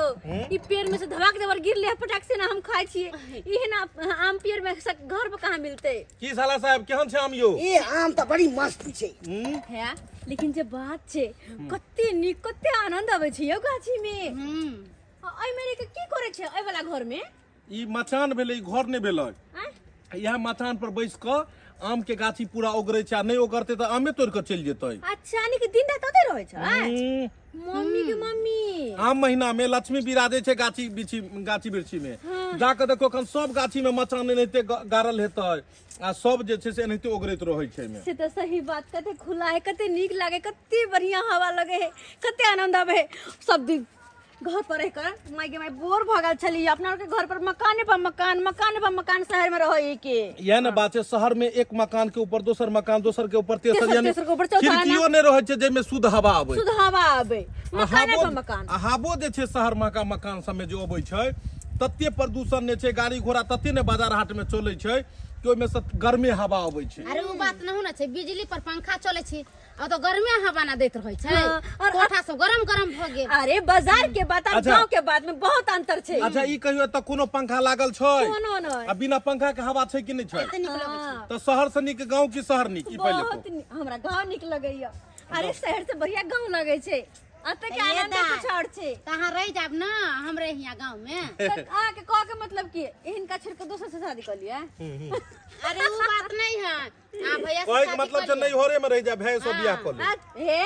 ई पेड़ में से धबाक देवर गिरले है पटाक से ना हम खाइ छियै। इहे ना आम पेड़ में से घर पर कहाँ मिलते? की साला साहब केहन छै आम यो? ए आम तऽ बड़ी मस्त छै। है, लेकिन जे बात छै कते नीक कते आनंद आबै छै यौ गाछी में। एहि में रहि के की करै छै एहि वाला घर में? ई मचान भेलै, ई घर नहि भेलै। इएह मचान पर बैस कऽ आम के गाछी पूरा ओगरै छै, आ नहि ओगरतै तऽ आमे तोड़ि कऽ चलि जेतै। अच्छा, यानी कि दिन रात ओतै रहै छै? मम्मी के मम्मी, आम महीना में लक्ष्मी बिराजै छै गाछी बिछी, गाछी वृक्षी में। जा कऽ देखो एखन सब गाछी में मचान एनाहिते गाड़ल हेतै, आ सब जे छै से एनाहिते ओगरैत रहै छै एहिमे। से तऽ सही बात, कते खुला है, कते नीक लागे, कते बढ़िया हवा लगे है, कते आनंद आवे है। सब दिन घर पर रह कर माय के my bore भऽ गेल छली। अपना के घर पर मकाने पर मकान, मकाने पर मकान, शहर में रहै के इएह ने बात छै। शहर में एक मकान के ऊपर दोसर मकान, दोसर के ऊपर तेसर, तेसर, यानी तेसर के ऊपर चौथा, खिड़कियो नहि रहै छै जाहिमे शुद्ध हवा आबै। शुद्ध हवा आबै, आ मकाने हवो पर मकान। आ हवो जे छै शहर महका मकान सबमे जे अबै छै तते प्रदूषण नहि छै, गाड़ी घोड़ा तते ने बाजार हाट में चलै छै कि ओहिमे से गर्मे हवा अबै छै। अरे ओ बात नहि ने छै, बिजली पर पंखा चलै छै आ तो गर्मे हवा ना दैत रहै छै। हाँ, और कोठा सब गरम गरम भऽ गेल। अरे बाजार के बात और अच्छा। गांव के बात में बहुत अंतर छै। अच्छा ई कहियो एतऽ कोनो पंखा लागल छै? कोनो नहि। आ बिना पंखा के हवा छै कि नहि छै? कते नीक लगै छै। हाँ, तऽ शहर से नीक गांव कि शहर नीक? ई पहिले बहुत कहू। हमरा गांव नीक लगैया। अरे शहर से बढ़िया गांव लगै छै, एतऽ के ये आनंद दाइ। कुछ और छै। तऽ अहाँ रहि जायब ने हमरे हियाँ गाँव में? तऽ अहाँके कहऽ के मतलब की हिनका छोड़ के दोसर से शादी कऽ लिअ? अरे ओ बात नहीं है, आ भैया से कहै के शादी मतलब कऽ छै लिअ। नैहरे में रहि जा, भैया से बियाह कऽ ले। हे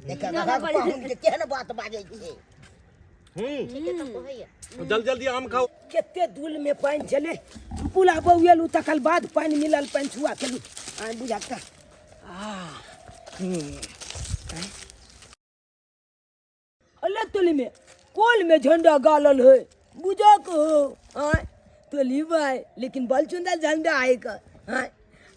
देखा देखा पाहुन के केहन बात बाजै छै। ठीके तऽ कहैया। जल्दी जल्दी आम खाओ। कते दूल में पानि छलै, पुला बौएलू तकर बाद पानि मिलल, पानि छुआ केलू। आइ बुझा तऽ आ अले तोली में कोल में झंडा गालल है, बुझा को आय तोली भाई, लेकिन बल चुंदा झंडा आए का आय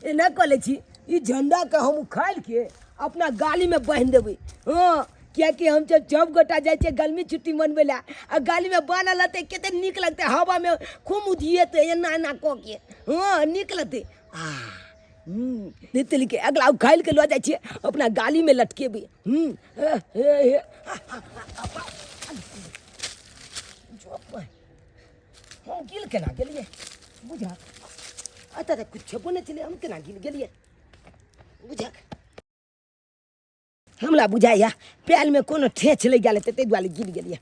एना कह ले छी। ई झंडा के हम उखाड़ के अपना गाली में बांधि देबै। हाँ, कियाकि हम जब सब गोटा जाइ छियै गर्मी छुट्टी मनबै लए आ गाली में बान्हल रहतै कते नीक लगतै, हवा में खूब उधिएतै एना एना कऽ के। हाँ नीक लगतै। आ नहि तऽ के अगला उखाड़ि के लऽ जाइ छियै अपना गाली में लटकेबै। हे हे हे हम गिल केना गेलियै बुझा? एतऽ तऽ किछु छेबो नहि छलै, हम केना गिल गेलियै बुझक? हमरा बुझाइए पैरमे कोनो ठेँच लागि गेल हेतै, ताहि दुआरे गिर गेलियै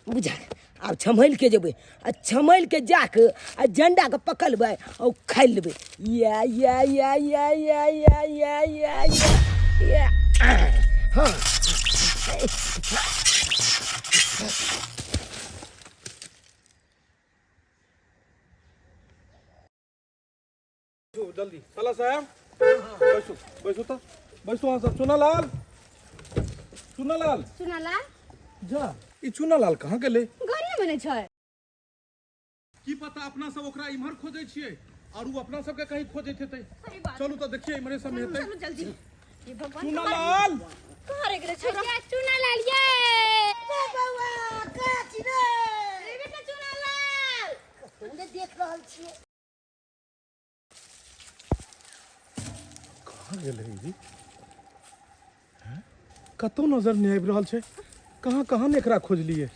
बुझक। आब छम्हलि के जेबै आ छम्हलि के जाके आ झण्डाके पकड़बै आ उखाड़ि लेबै। या या या या या या या या या या हाँ। जल्दी साला साहब बैसू, बैसू तऽ बैसू अहाँ सब। चुनालाल, चुनालाल, चुनालाल जा, ई चुनालाल कहाँ गेलै? घरे में नहि छै। की पता, अपना सब ओकरा इम्हर खोजै छियै और उ अपना सबके कहीं खोजैत हेतै। सही बात। चलू तऽ देखियै इम्हरे सब हेतै। चलू जल्दी। हे भगवान, चुनालाल कहाँ रहि गेलै छोरा? ये चुनालाल ये बौआ काची रे। रे बेटा चुनालाल, कतौ नहि देख रहल छियै। कहाँ गेलै ई? हैं? कतौ नजर नहि आबि रहल छै। कहाँ कहाँ ने एकरा खोजलियै?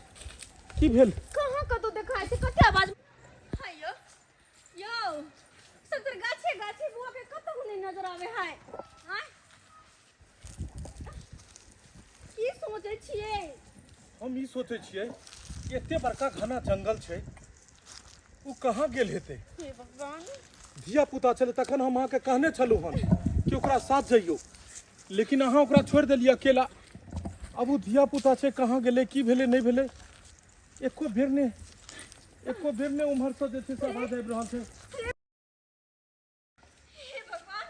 की भेल? कहाँ कतौ देखाइ छै? कते आवाज हाय यौ, यौ सतर गाछे गाछे बुआ के कतौ नहि नजर आवे है। आँय, की सोचै छियै? हम ई सोचै छियै कि एते बड़का घना जंगल छै, ओ कहाँ गेल हेतै? हे भगवान, धिया पुता छलै तखन हम अहाँके कहने छलहुँ हन कि ओकरा साथ जइयौ, लेकिन अहाँ ओकरा छोड़ि देलियै अकेला। आब ओ धिया पुता छै, कहाँ गेलै, की भेलै, नहि भेलै, एको बेर नहि, एको बेर नहि उम्हरसँ जे छै से आवाज आबि रहल छै। हे भगवान,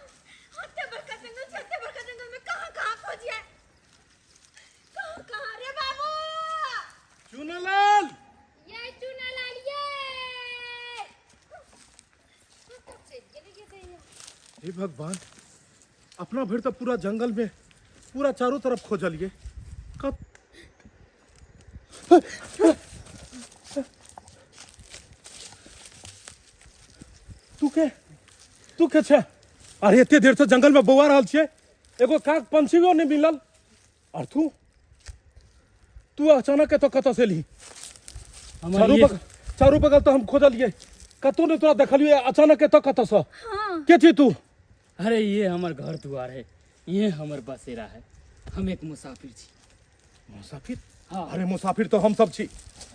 एते बड़का जंगल छै, एते बड़का जंगल में कहाँ कहाँ खोजिए, कहाँ कहाँ? रे बाबू चुनलाल ये चुनालाल ये। हे भगवान, अपना भरि तऽ पूरा जंगल में पूरा चारों तरफ खोजलिए, कब तू के तू के छे? अरे एते देर से जंगल में बौआ रहल छियै, एगो काक पंछियो नहीं मिलल, और तू तू अचानक एतऽ कतऽ से एलही? हमर चारू ये- बगल, चारू बगल तऽ हम खोजलियै, कतौ नहि तोरा देखलियै, अचानक एतऽ कतऽ से? के छी तू? अरे ये हमर घर दुआर है, ये हमर बसेरा है, हम एक मुसाफिर छी। मुसाफिर? हाँ। अरे मुसाफिर तो हम सब छी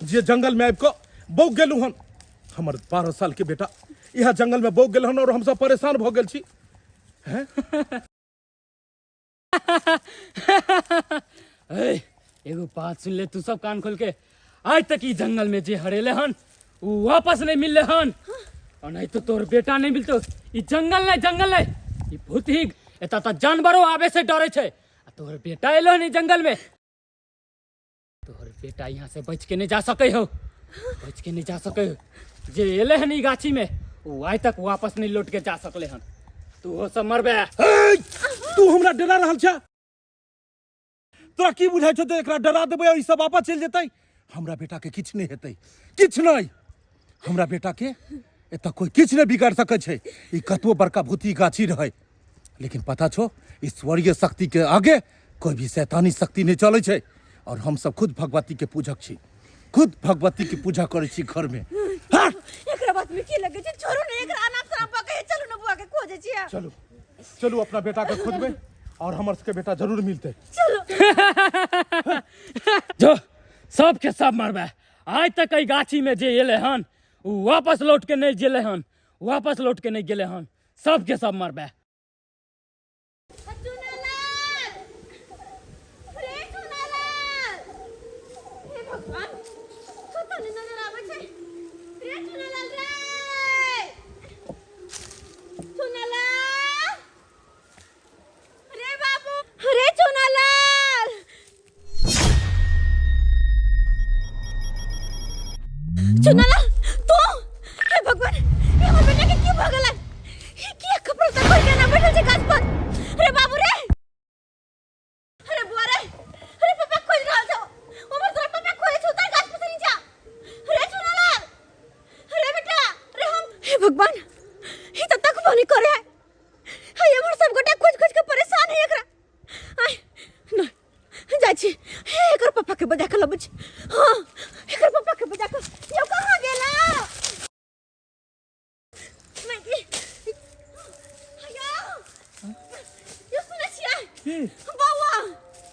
जे जंगल में आबि कऽ बौक गेलहुँ हन। हमर 12 साल के बेटा इएह जंगल में बौक गेल हन और हम सब परेशान भऽ गेल छी। हैं? ए, एगो बात सुन ले तू सब कान खोल के, आज तक ई जंगल में जे हरेले हन उ वापस नहीं मिलले हन, और नहीं तो तोर बेटा नहीं मिलतो। ई जंगल नहीं, जंगल नहीं, ई भूत ही, एतऽ तऽ जानवरो आबे से डरे छै, आ तोहर बेटा एलो हन ई जंगल में, तोहर बेटा यहाँ से बच के नहीं जा सके हो, बच के नहीं जा सके हो। जे एले हन ई गाछी में उ आइ तक वापस नहीं लौट के जा सकले हन। तू हो सब मरबे। ए, तू हमरा डरा रहल छे? तोरा की बुझाइ छौ जे एकरा डरा देबै और ई सब वापस चलि जेतै? हमरा बेटा के किछु नहि हेतै, किछु नहि। हमरा बेटा के एतऽ कोई किछु नहि बिगाड़ सकै छै। ई कतबो बड़का भूती गाछी रहै, लेकिन पता छौ, ईश्वरीय शक्ति के आगे कोई भी शैतानी शक्ति नहीं चलै छै। और हम सब खुद भगवती के पूजक छी, खुद भगवती के पूजा करै छी घर में। हट! एकरा बात में की लगे छै? छोड़ू ने एकरा, अनाप शनाप बकै। चलू ने, बुआ के खोजे छियै। चलू चलू, अपना बेटा के खोजबै और हमर सबके बेटा जरूर मिलतै। चलू। जो सबके सब मरबे। आज तक एहि गाछी में जे एले हन उ वापस लौट के नहीं गेले हन, वापस लौट के नहीं गेले हन, सबके सब मरबे। चुनालाल, रे चुनालाल, हे भगवान, कतऽ नहि नजर आबै छै। रे चुनालाल, रे चुनालाल, रे बाबू, रे चुनालाल। चुनालाल तू? हे भगवान, हे हमर बेटा के की भऽ गेलै? ई किया कपड़ा तक खोल के ना बैठल छै गाछ पर? रे बाबू रे, अरे बुआ रे, अरे पापा खोज रहल छौ उमर, तोरा पापा खोजे छौ, उतर गाछ पर से नीचा। रे चुनालाल, अरे बेटा रे, हम, हे भगवान, ई त तकबो नहीं करे है। हे हमर सब गोटा खोज खोज के परेशान है एकरा। आय नहीं जाइ छी, हे एकर पापा के बजा के लबै छी। हाँ, एकर पापा के बजा के। यौ, कहाँ गेला? नहीं यौ, यौ सुनै छियै? की? बौआ।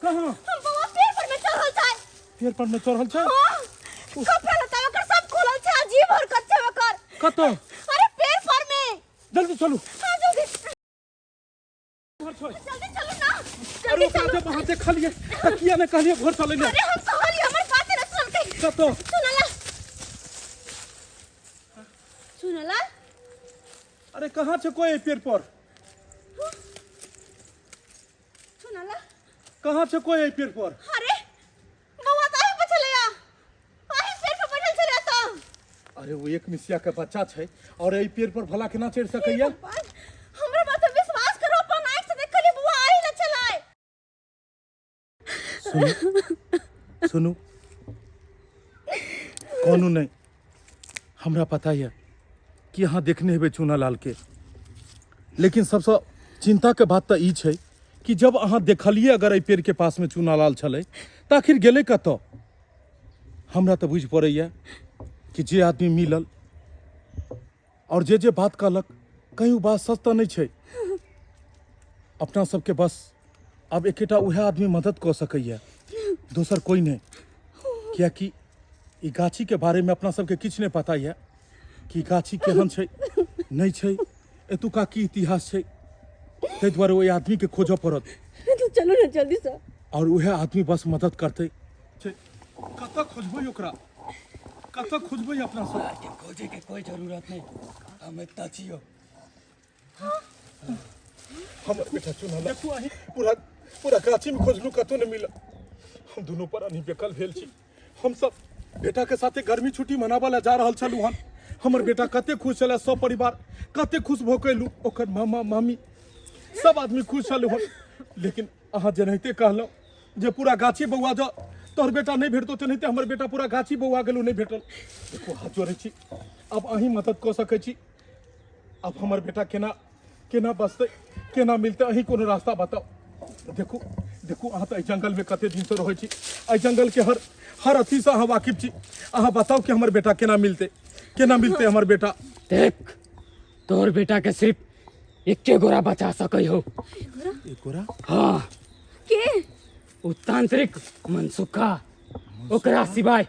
कहाँ? हम बौआ पेड़ पर में चढ़ल छै। पेड़ पर में चढ़ल छै? हाँ, कपड़ा लत्ता ओकर सब खुलल छै, अजीब हरकत छै ओकर। कतऽ? अरे पेड़ पर में। जल्दी चलू। हाँ, जल्दी। घर छोड़। जल्दी चलू ना। अरे जल्दी ओकरा चलू। जब अहाँ देखलियै तऽ किया नहि कहलियै घर चलै लए? अरे हम कहलियै, हमर बात नहि सुनलकै। कतऽ? सुनला, सुनला। अरे कहाँ छै कोई एहि पेड़ पर? सुनला। कहाँ छै कोई एहि पेड़ पर? अरे बौआ तऽ अहीं पर छलैया, अहीं पेड़ पर बैठल छलैया तऽ। अरे वो एक मिसिया के बच्चा छै और एहि पेड़ पर भला केना चढ़ि सकैया? भगवान, हमरा बात पर विश्वास करो, अपन आँखि से देखलियै बौआ आहि लए छलै। सुनू सुनू, कोनो नहि, हमरा पता यऽ कि अहाँ देखने हेबै चूना लाल के, लेकिन सबसँ चिंता के बात तऽ ई छै कि जब अहाँ देखलियै अगर एहि पेड़ के पास में चूना लाल छलै तऽ आखिर गेलै कतऽ? हमरा तऽ बुझि पड़ैया कि जे आदमी मिलल और जे जे बात कहलक, कहीं ओ बात सच तऽ नहि छै। अपना सबके बस आब एकेटा उएह आदमी मदद कऽ सकैया, दोसर कोई नहि, कियाकि ई गाछीके बारेमे अपना सबके किछु नहि पता यऽ कि गाछी केहन छै, नहि छै, एतुका की इतिहास छै। ताहि दुआरे ओहि आदमीके खोजऽ पड़त। तो चलू ने जल्दी से। और उएह आदमी बस मदद करतै छै। कतऽ खोजबै ओकरा? कतऽ खोजबै अपना सब? के खोजे के कोई जरूरत नहीं, हम एतऽ छियो। हमर बेटा चुनल देखू, अहीं पूरा पूरा गाछी में खोजलू, कतौ नहि मिलल। हम दुनू प्राणी बेकल भेल छी। हम सब बेटा के साथे गर्मी छुट्टी मनाबऽ लए जा रहल छलहुँ हन। हमर बेटा कते खुश छलै, सब परिवार कते खुश भऽ कऽ एलहुँ। ओकर मामा मामी सब आदमी खुश छलहुँ हन। लेकिन अहाँ जेनाहिते कहलहुँ जे पूरा गाछी बौआ जाओ तोहर बेटा नहि भेटतो, तेनाहिते हमर बेटा पूरा गाछी बौआ गेलहुँ, नहि भेटल। देखू हाथ जोड़ै छी, आब अहीं मदद कऽ सकै छी। आब हमर बेटा केना केना बचतै, केना मिलतै, अहीं कोनो रास्ता बताउ। देखू देखू अहाँ तऽ एहि जंगलमे कते दिनसँ रहै छी, एहि जंगलके हर हर अथीसँ अहाँ वाकिफ छी। अहाँ बताउ कि हमर बेटा केना मिलतै, केना मिलतै हमर बेटा। देख तोहर बेटा के सिर्फ एके गोरा बचा सकै हो। एक गोरा? हाँ। के? उ तांत्रिक मनसुखा, ओकरा सिवाय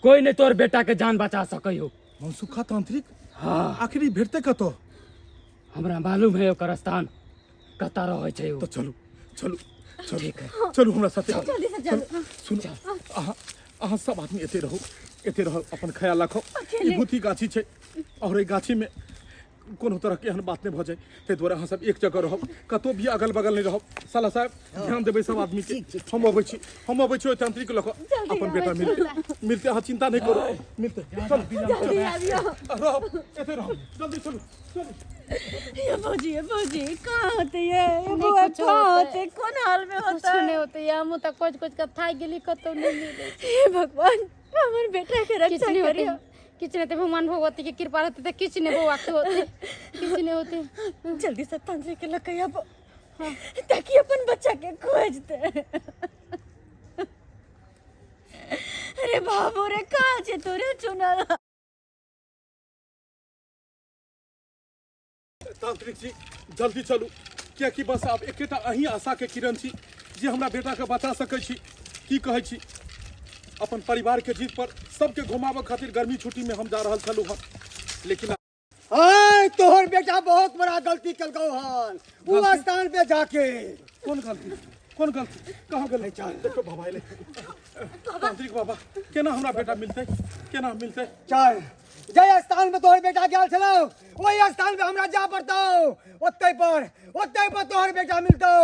कोई नहीं तोहर बेटा के जान बचा सकै हो। मनसुखा तांत्रिक? हाँ। आखिर ई भेटतै कतऽ? हमरा मालूम है ओकर स्थान कतऽ रहै छै उ। तऽ चलू चलू चलू। ठीक है। चलू हमरा साथे। जल्दी से चलू। सुनू, अहाँ अहाँ सब आदमी एते रहू, एते रहू, अपन ख्याल राखो। ई भूती गाछी छै और एहि गाछी में कोनो तरह के एहन बात नहीं भऽ जाए, ताहि दुआरे अहाँ सब एक जगह रहब, कतौ भी अगल बगल नहीं रहब। साला साहब ध्यान देबै सब आदमी के। हम अबै छी, हम अबै छी ओहि तांत्रिक लऽ कऽ, अपन बेटा मिलते मिलते, अहाँ चिंता नहीं करू, मिलते। चलू जल्दी आबियो। रहब, एते रहब, जल्दी चलू चलू। ये भौजी, ये भौजी कहाँ होते ये? ये नहीं बउआ कुछ कहाँ होते। होते, कौन हाल में कुछ होता? नहीं होते ये, हम तो खोज खोज के थाक गेली, कतौ नहीं मिले। हे भगवान हमर बेटा के किछु रक्षा नहीं होते, करियो। किछु नहीं होते। भगवान भगवती के कृपा रहते तो किछु नहीं बउआ के होते, किछु नहीं होते। जल्दी से तांत्रिक के लके आबो ताकि अपन बच्चा के खोज दे। अरे बाबू रे कहाँ छे तोरे चुनल? तांत्रिक जी जल्दी चलू, कियाकि बस आब एकेटा अहीं आशा के किरण छी जे हमरा बेटा के बचा सकै छी। की कहै छी, अपन परिवार के जीत पर सबके घुमाबऽ खातिर गर्मी छुट्टी में हम जा रहल छलहुँ हँ, लेकिन आय तोहर बेटा बहुत बड़ा गलती केलकौ हन उ स्थान पे जाके। कोन गलती, कोन गलती, कहाँ गेलै? देखो बाबा एलै। तांत्रिक बाबा केना हमरा बेटा मिलतै, केना मिलतै? चल जय स्थान पे तोहर बेटा गेल छलौ ओहि स्थान पे हमरा जा पड़तौ, ओतै पर ओतै पर तोहर बेटा मिलतौ।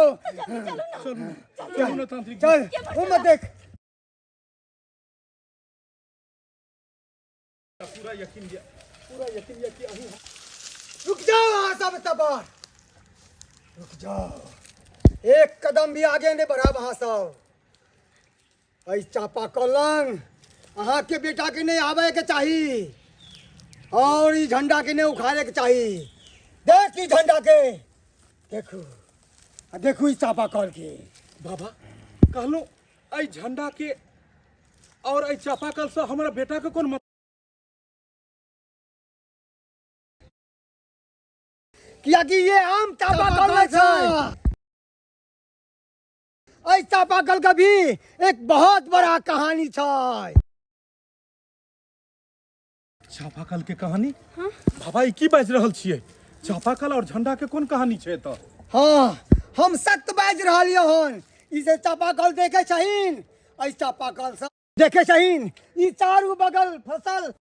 चलू चलू ने तांत्रिक। चल ओ मत देख। पूरा यकीन या, पूरा यकीन या कि अहीं। रुक जाओ अहाँ सब एतऽ पर रुक जाओ, एक कदम भी आगे नहीं बढ़ाब अहाँ सब। एहि चापा कलंग अहाँ के बेटा के नहीं आवे के चाही और ई झंडा के नहीं उखाड़े के चाही। देख ई झंडा के देखू आ देखू ई चापा कल के। बाबा कहलहुँ एहि झंडा के और एहि चापाकल से हमरा बेटा के कोन मतलब? कियाकि ये आम चापाकल नहीं छै, एहि चापाकल के भी एक बहुत बड़ा कहानी छै। चापाकल के कहानी? हाँ? बाबा ई की बाजि रहल छियै? चापाकल और झंडा के कोन कहानी छै एतऽ? हाँ हम सत्य बाजि रहलियै हन। ई जे चापाकल देखे छहिन, एहि चापाकल से देखे छहिन ई चारू बगल फसल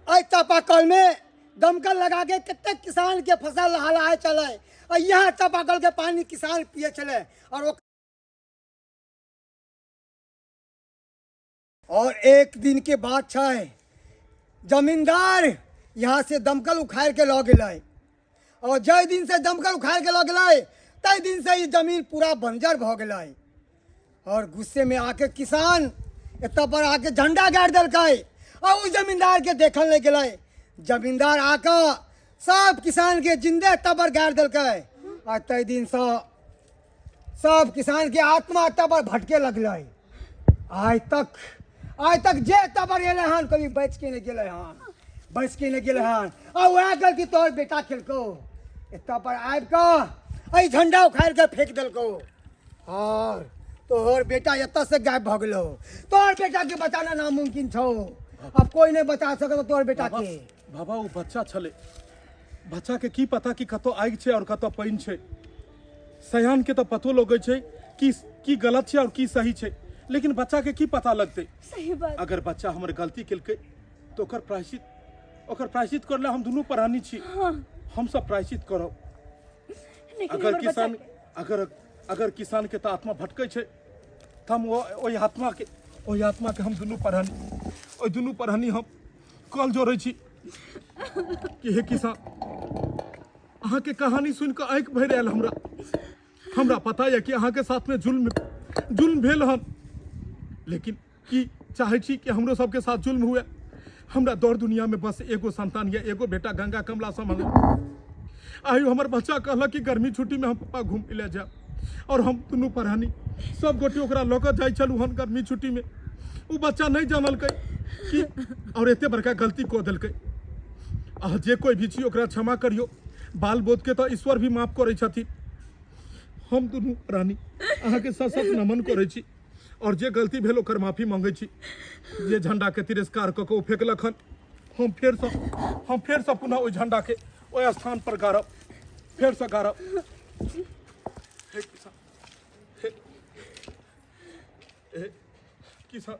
एहि चापाकल में दमकल लगा के कतेक किसान के फसल लहलाए चले और यह चापाकल के पानी किसान पिए चले। और एक दिन के बात छै, जमींदार यहाँ से दमकल उखाड़ के लऽ गेलै और जाहि दिन से दमकल उखाड़ के लऽ गेलै ताहि दिन से ई जमीन पूरा बंजर भऽ गेलै। और गुस्से में आके किसान एतऽ पर आके झंडा गाड़ि देलकै और उस जमींदार के देखल नहीं गेलै। जमींदार आके सब किसान के जिंदे एतऽ पर गाड़ि देलकै और ताहि दिन से सब किसान के आत्मा एतऽ पर भटके लगलै। आइ तक जे एतऽ पर एलै हन कभी बचि के नहि गेलै हन, बचि के नहि गेलै हन। आ वएह गलती तोहर बेटा केलकौ, एतऽ पर आबि कऽ एहि झंडा उखाड़ि कऽ फेंक देलकौ और तोहर बेटा एतऽ से गायब भऽ गेलौ। तोहर बेटा के बचाना नामुमकिन छौ, अब कोई नहीं बचा सकत तोहर बेटा के। बाबा ओ बच्चा छलै, बच्चा के की पता कि कतौ आगि छै और कतौ पानि छै। सयान के तऽ पतो लगै छै कि की गलत छै और की सही छै, लेकिन बच्चा के की पता लगतै? सही बात। अगर बच्चा हमर गलती केलकै तऽ ओकर प्रायश्चित करला हम दुनू प्राणी छी। हाँ। हम सब प्रायश्चित करब। लेकिन अगर हमर बच्चा किसान के- अगर अगर किसान के तऽ आत्मा भटकै छै तऽ हम ओहि आत्मा के हम दुनू प्राणी ओहि दुनू पढ़नी हम कल जोड़ै छी कि हे किसान, अहाँके कहानी सुनि कऽ आँखि भरि आयल हमरा। हमरा पता यऽ कि अहाँके साथमे जुल्म जुल्म भेल हन, लेकिन की चाहै छी कि हमरो सबके साथ जुल्म हुए? हमरा दौड़ दुनिया में बस एगो संतान यऽ, एगो बेटा गंगा कमला समल। आइ हमर बच्चा कहलक कि गर्मी छुट्टी में हम पप्पा घूम ले जायब, और हम दुनू पढ़ानी सब गोटे ओकरा लऽ कऽ जाइ छलहुँ हन गर्मी छुट्टी में। ओ बच्चा नहि जानलकै कि और एते बड़का गलती कऽ देलकै। अहाँ जे कोई भी छी ओकरा क्षमा करियौ, बाल बोध के तऽ ईश्वर भी माफ करै छथिन। हम दुनू प्राणी अहाँके सत सत नमन करै छी और जे गलती भेल ओकर माफी मांगै छी। जे झंडा के तिरस्कार कऽ के ओ फेकलक हन, हम फेरसँ पुनः ओहि झंडा के ओहि स्थान पर गाड़ब, फेरसँ गाड़ब। हे किसान, हे, हे किसान,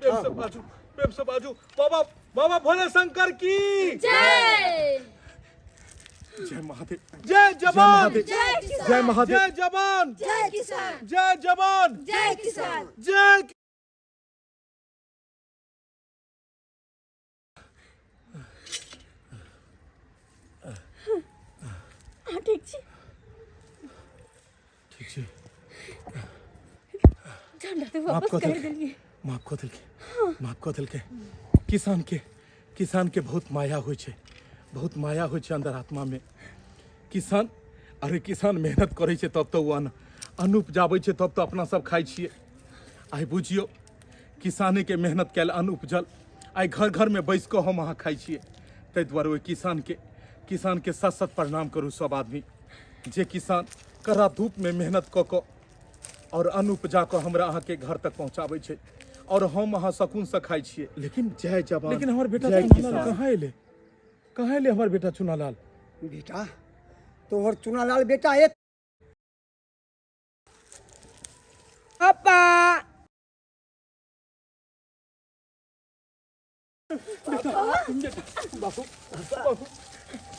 प्रेम से बाजू, प्रेम से बाजू। बाबा, बाबा भोले शंकर की जय। जय महादेव, जय जवान, जय जय महादेव, जय जवान, जय किसान, जय जवान, जय किसान, जय। अहाँ ठीक छी? ठीक छी। झंडा तऽ माफ वापस कऽ कर देलकै, देलियै। माफ कऽ देलकै, माफ कऽ देलकै। किसान के, किसान के बहुत माया होइ छै, बहुत माया होइ छै अंदर आत्मा में। किसान, अरे किसान मेहनत करै छै तब तऽ ओ अन्न अन्न उपजाबै छै, तब तऽ अपना सब खाइ छियै। आइ बुझियौ किसाने के मेहनत कयल अन्न उपजल, आइ घर घर में बैस कऽ हम अहाँ खाइ छियै। ताहि दुआरे ओहि किसान के, किसान के सत सत प्रणाम करू सब आदमी, जे किसान कड़ा धूप में मेहनत कऽ कऽ और अन्न उपजा कऽ हमरा अहाँके घर तक पहुँचाबै छै और हम अहाँ सकूनसँ खाइ छियै। लेकिन जय जवान, लेकिन हमर बेटा जय चुनालाल किसान। कहाँ एलै? कहाँ एलै हमर बेटा चुनालाल? बेटा तोहर चुनालाल बेटा एक पापा, बाबू, बाबू,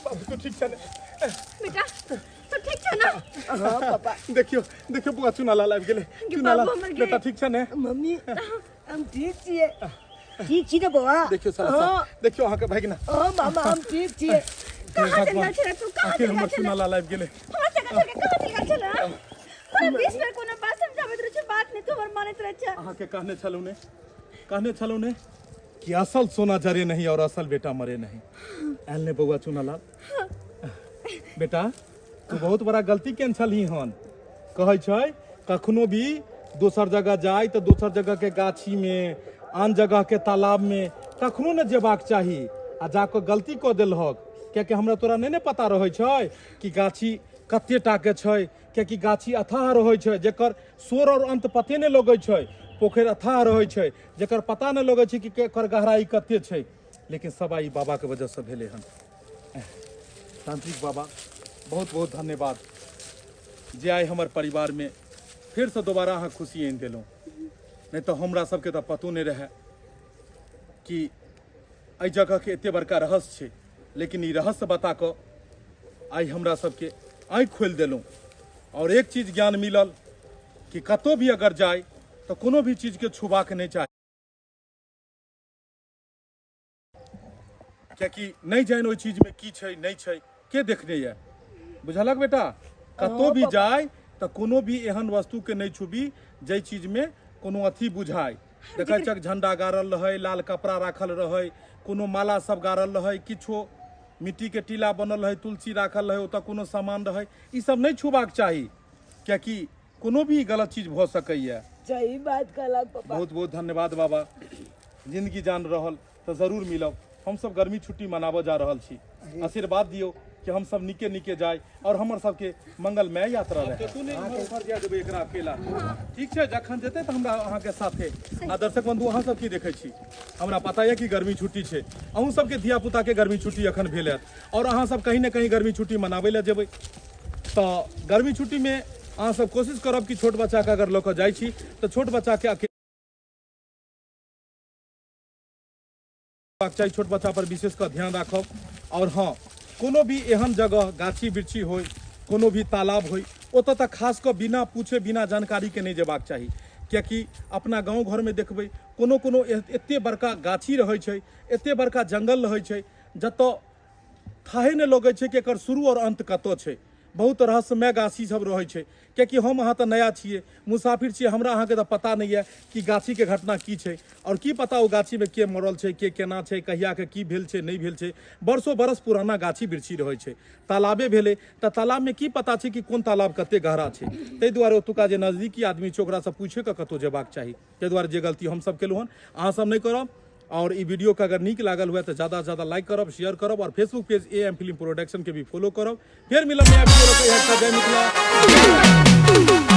बाबू, तू ठीक छै ने? बेटा तू ठीक छै ना? हाँ पापा। देखियो, देखियो बुआ, चुनालाल आबि गेलै। चुनालाल बाबू हमर गे। बेटा ठीक छै ने? मम्मी, हम ठीक छियै। ठीक छी ने बौआ? देखियो साला हाँ। साहब, देखियो अहाँके भगिना। हाँ मामा, हम ठीक छियै। कहाँ चल गेल छलै तू? कहाँ आखिर चल हमर गेल छलै? चुनालाल आबि गेलै। हमरा संगे छोड़ि के कहाँ चल गेल छलै? तोरा 20 बेर कोनो बात समझाबैत रहै छै, बात नहि तू हमर मानैत रहै छै। अहाँके कहने छलहुँ ने, कहने छलहुँ ने कि असल सोना जरे नहीं और असल बेटा मरे नहीं। आयल ने बौआ चुनालाल? बेटा तू बहुत बड़ा गलती केने छलही हन। कहै छै कखनो भी दोसर जगह जाय तऽ दोसर जगह के गाछी में, आन जगह के तालाब में कखनो ने जेबाक चाही, आ जाकऽ गलती कऽ देलहक। कियाकि हमरा तोरा नहि ने पता रहै छै कि गाछी कते टा के छै, कियाकि गाछी अथाह रहै छै जेकर सोर और अंत पते नहि लगै छै, पोखरि अथाह रहै छै जेकर पता नहि लगै छै कि केकर गहराई कते छै। लेकिन सब आइ बाबा के वजह से भेलै हन। तांत्रिक बाबा बहुत बहुत धन्यवाद जे आइ हमर परिवार में फिर से दोबारा अहाँ खुशी आनि देलहुँ। नहीं तो हमरा सबके तऽ पतो नहीं रहे कि एहि जगह के एते बड़का रहस्य छै, लेकिन ई रहस्य बता कऽ आइ हमरा सबके आँखि खोलि देलहुँ और एक चीज ज्ञान मिलल कि कतौ भी अगर जाय तऽ कोनो भी चीजके छुबाक नहि चाही, कियाकि नहि जानि ओहि चीजमे की छै नहि छै, के देखने यऽ। बुझलक बेटा? कतौ भी जाय तऽ कोनो भी एहन वस्तुके नहि छुबी जाहि चीजमे कोनो अथी बुझाय। देखै छक झंडा गाड़ल रहै, लाल कपड़ा राखल रहै, कोनो माला सब गाड़ल रहै, किछो मिट्टीके टीला बनल रहै, तुलसी राखल रहै, ओतऽ कोनो सामान रहै, ई सब नहि छुबाक चाही, कियाकि कोनो भी गलत चीज भऽ सकैए। सही बात कहलक पापा। बहुत बहुत धन्यवाद बाबा। जिंदगी जान रहल तऽ जरूर मिलब। हमसब गर्मी छुट्टी मनाबऽ जा रहल छी, आशीर्वाद दियौ कि हमसब नीके नीके जाय और हमर सबके मंगलमय यात्रा रहे। तू नहि इम्हर उम्हर जाय देबै एकरा अकेला, ठीक छै? जखन जेतै तऽ हमरा अहाँके साथे। आ दर्शक बंधु, अहाँ सब की देखै छी? हमरा पता यऽ कि गर्मी छुट्टी छै, अहूँ सबके धिया पुताके गर्मी छुट्टी एखन भेल हैत और अहाँ सब कहीं ने कहीं गर्मी छुट्टी मनाबै लए जेबै। तऽ गर्मी छुट्टीमे अहाँ सब कोशिश करब कि छोट बच्चाके अगर लऽ कऽ जाइ छी तऽ छोट बच्चाके अकेला चाही, छोट बच्चा पर विशेष कऽ ध्यान राखब। और हाँ, कोनो भी एहन जगह गाछी वृक्षी होय, कोनो भी तालाब होय, ओतऽ तऽ खास कऽ बिना पूछे बिना जानकारी के नहि जेबाक चाही, किएकि अपना गाँव घरमे देखबै कोनो कोनो एते बड़का गाछी रहै छै, एते बड़का जंगल रहै छै, जतऽ थाहे नहि लगै छै कि एकर शुरू आओर अन्त कतऽ छै। बहुत रहस्यमय गाछी सब रहै छै। किएकि हम अहाँ तऽ नया छियै, मुसाफिर छियै, हमरा अहाँके तऽ पता नहि यऽ कि गाछीके घटना की छै आओर की पता ओ गाछीमे के मरल छै, के केना छै, कहियाके की भेल छै, नहि भेल छै। बरसो बरस पुराना गाछी बिरछी रहै छै। तालाबे भेलै तऽ तालाबमे की पता छै कि कोन तालाब कते गहरा छै। ताहि दुआरे ओतुका जे नजदीकी आदमी छै ओकरासँ पूछिके कतहु जेबाक चाही। ताहि दुआरे जे गलती हमसब केलहुँ हन अहाँ सब नहि करब। और ई वीडियो के अगर नीक लागल हुए तो ज़्यादा से ज़्यादा लाइक करब, शेयर करब और Facebook page A M film production के भी फॉलो करब। फिर मिलब नया वीडियो। जय मिथिला।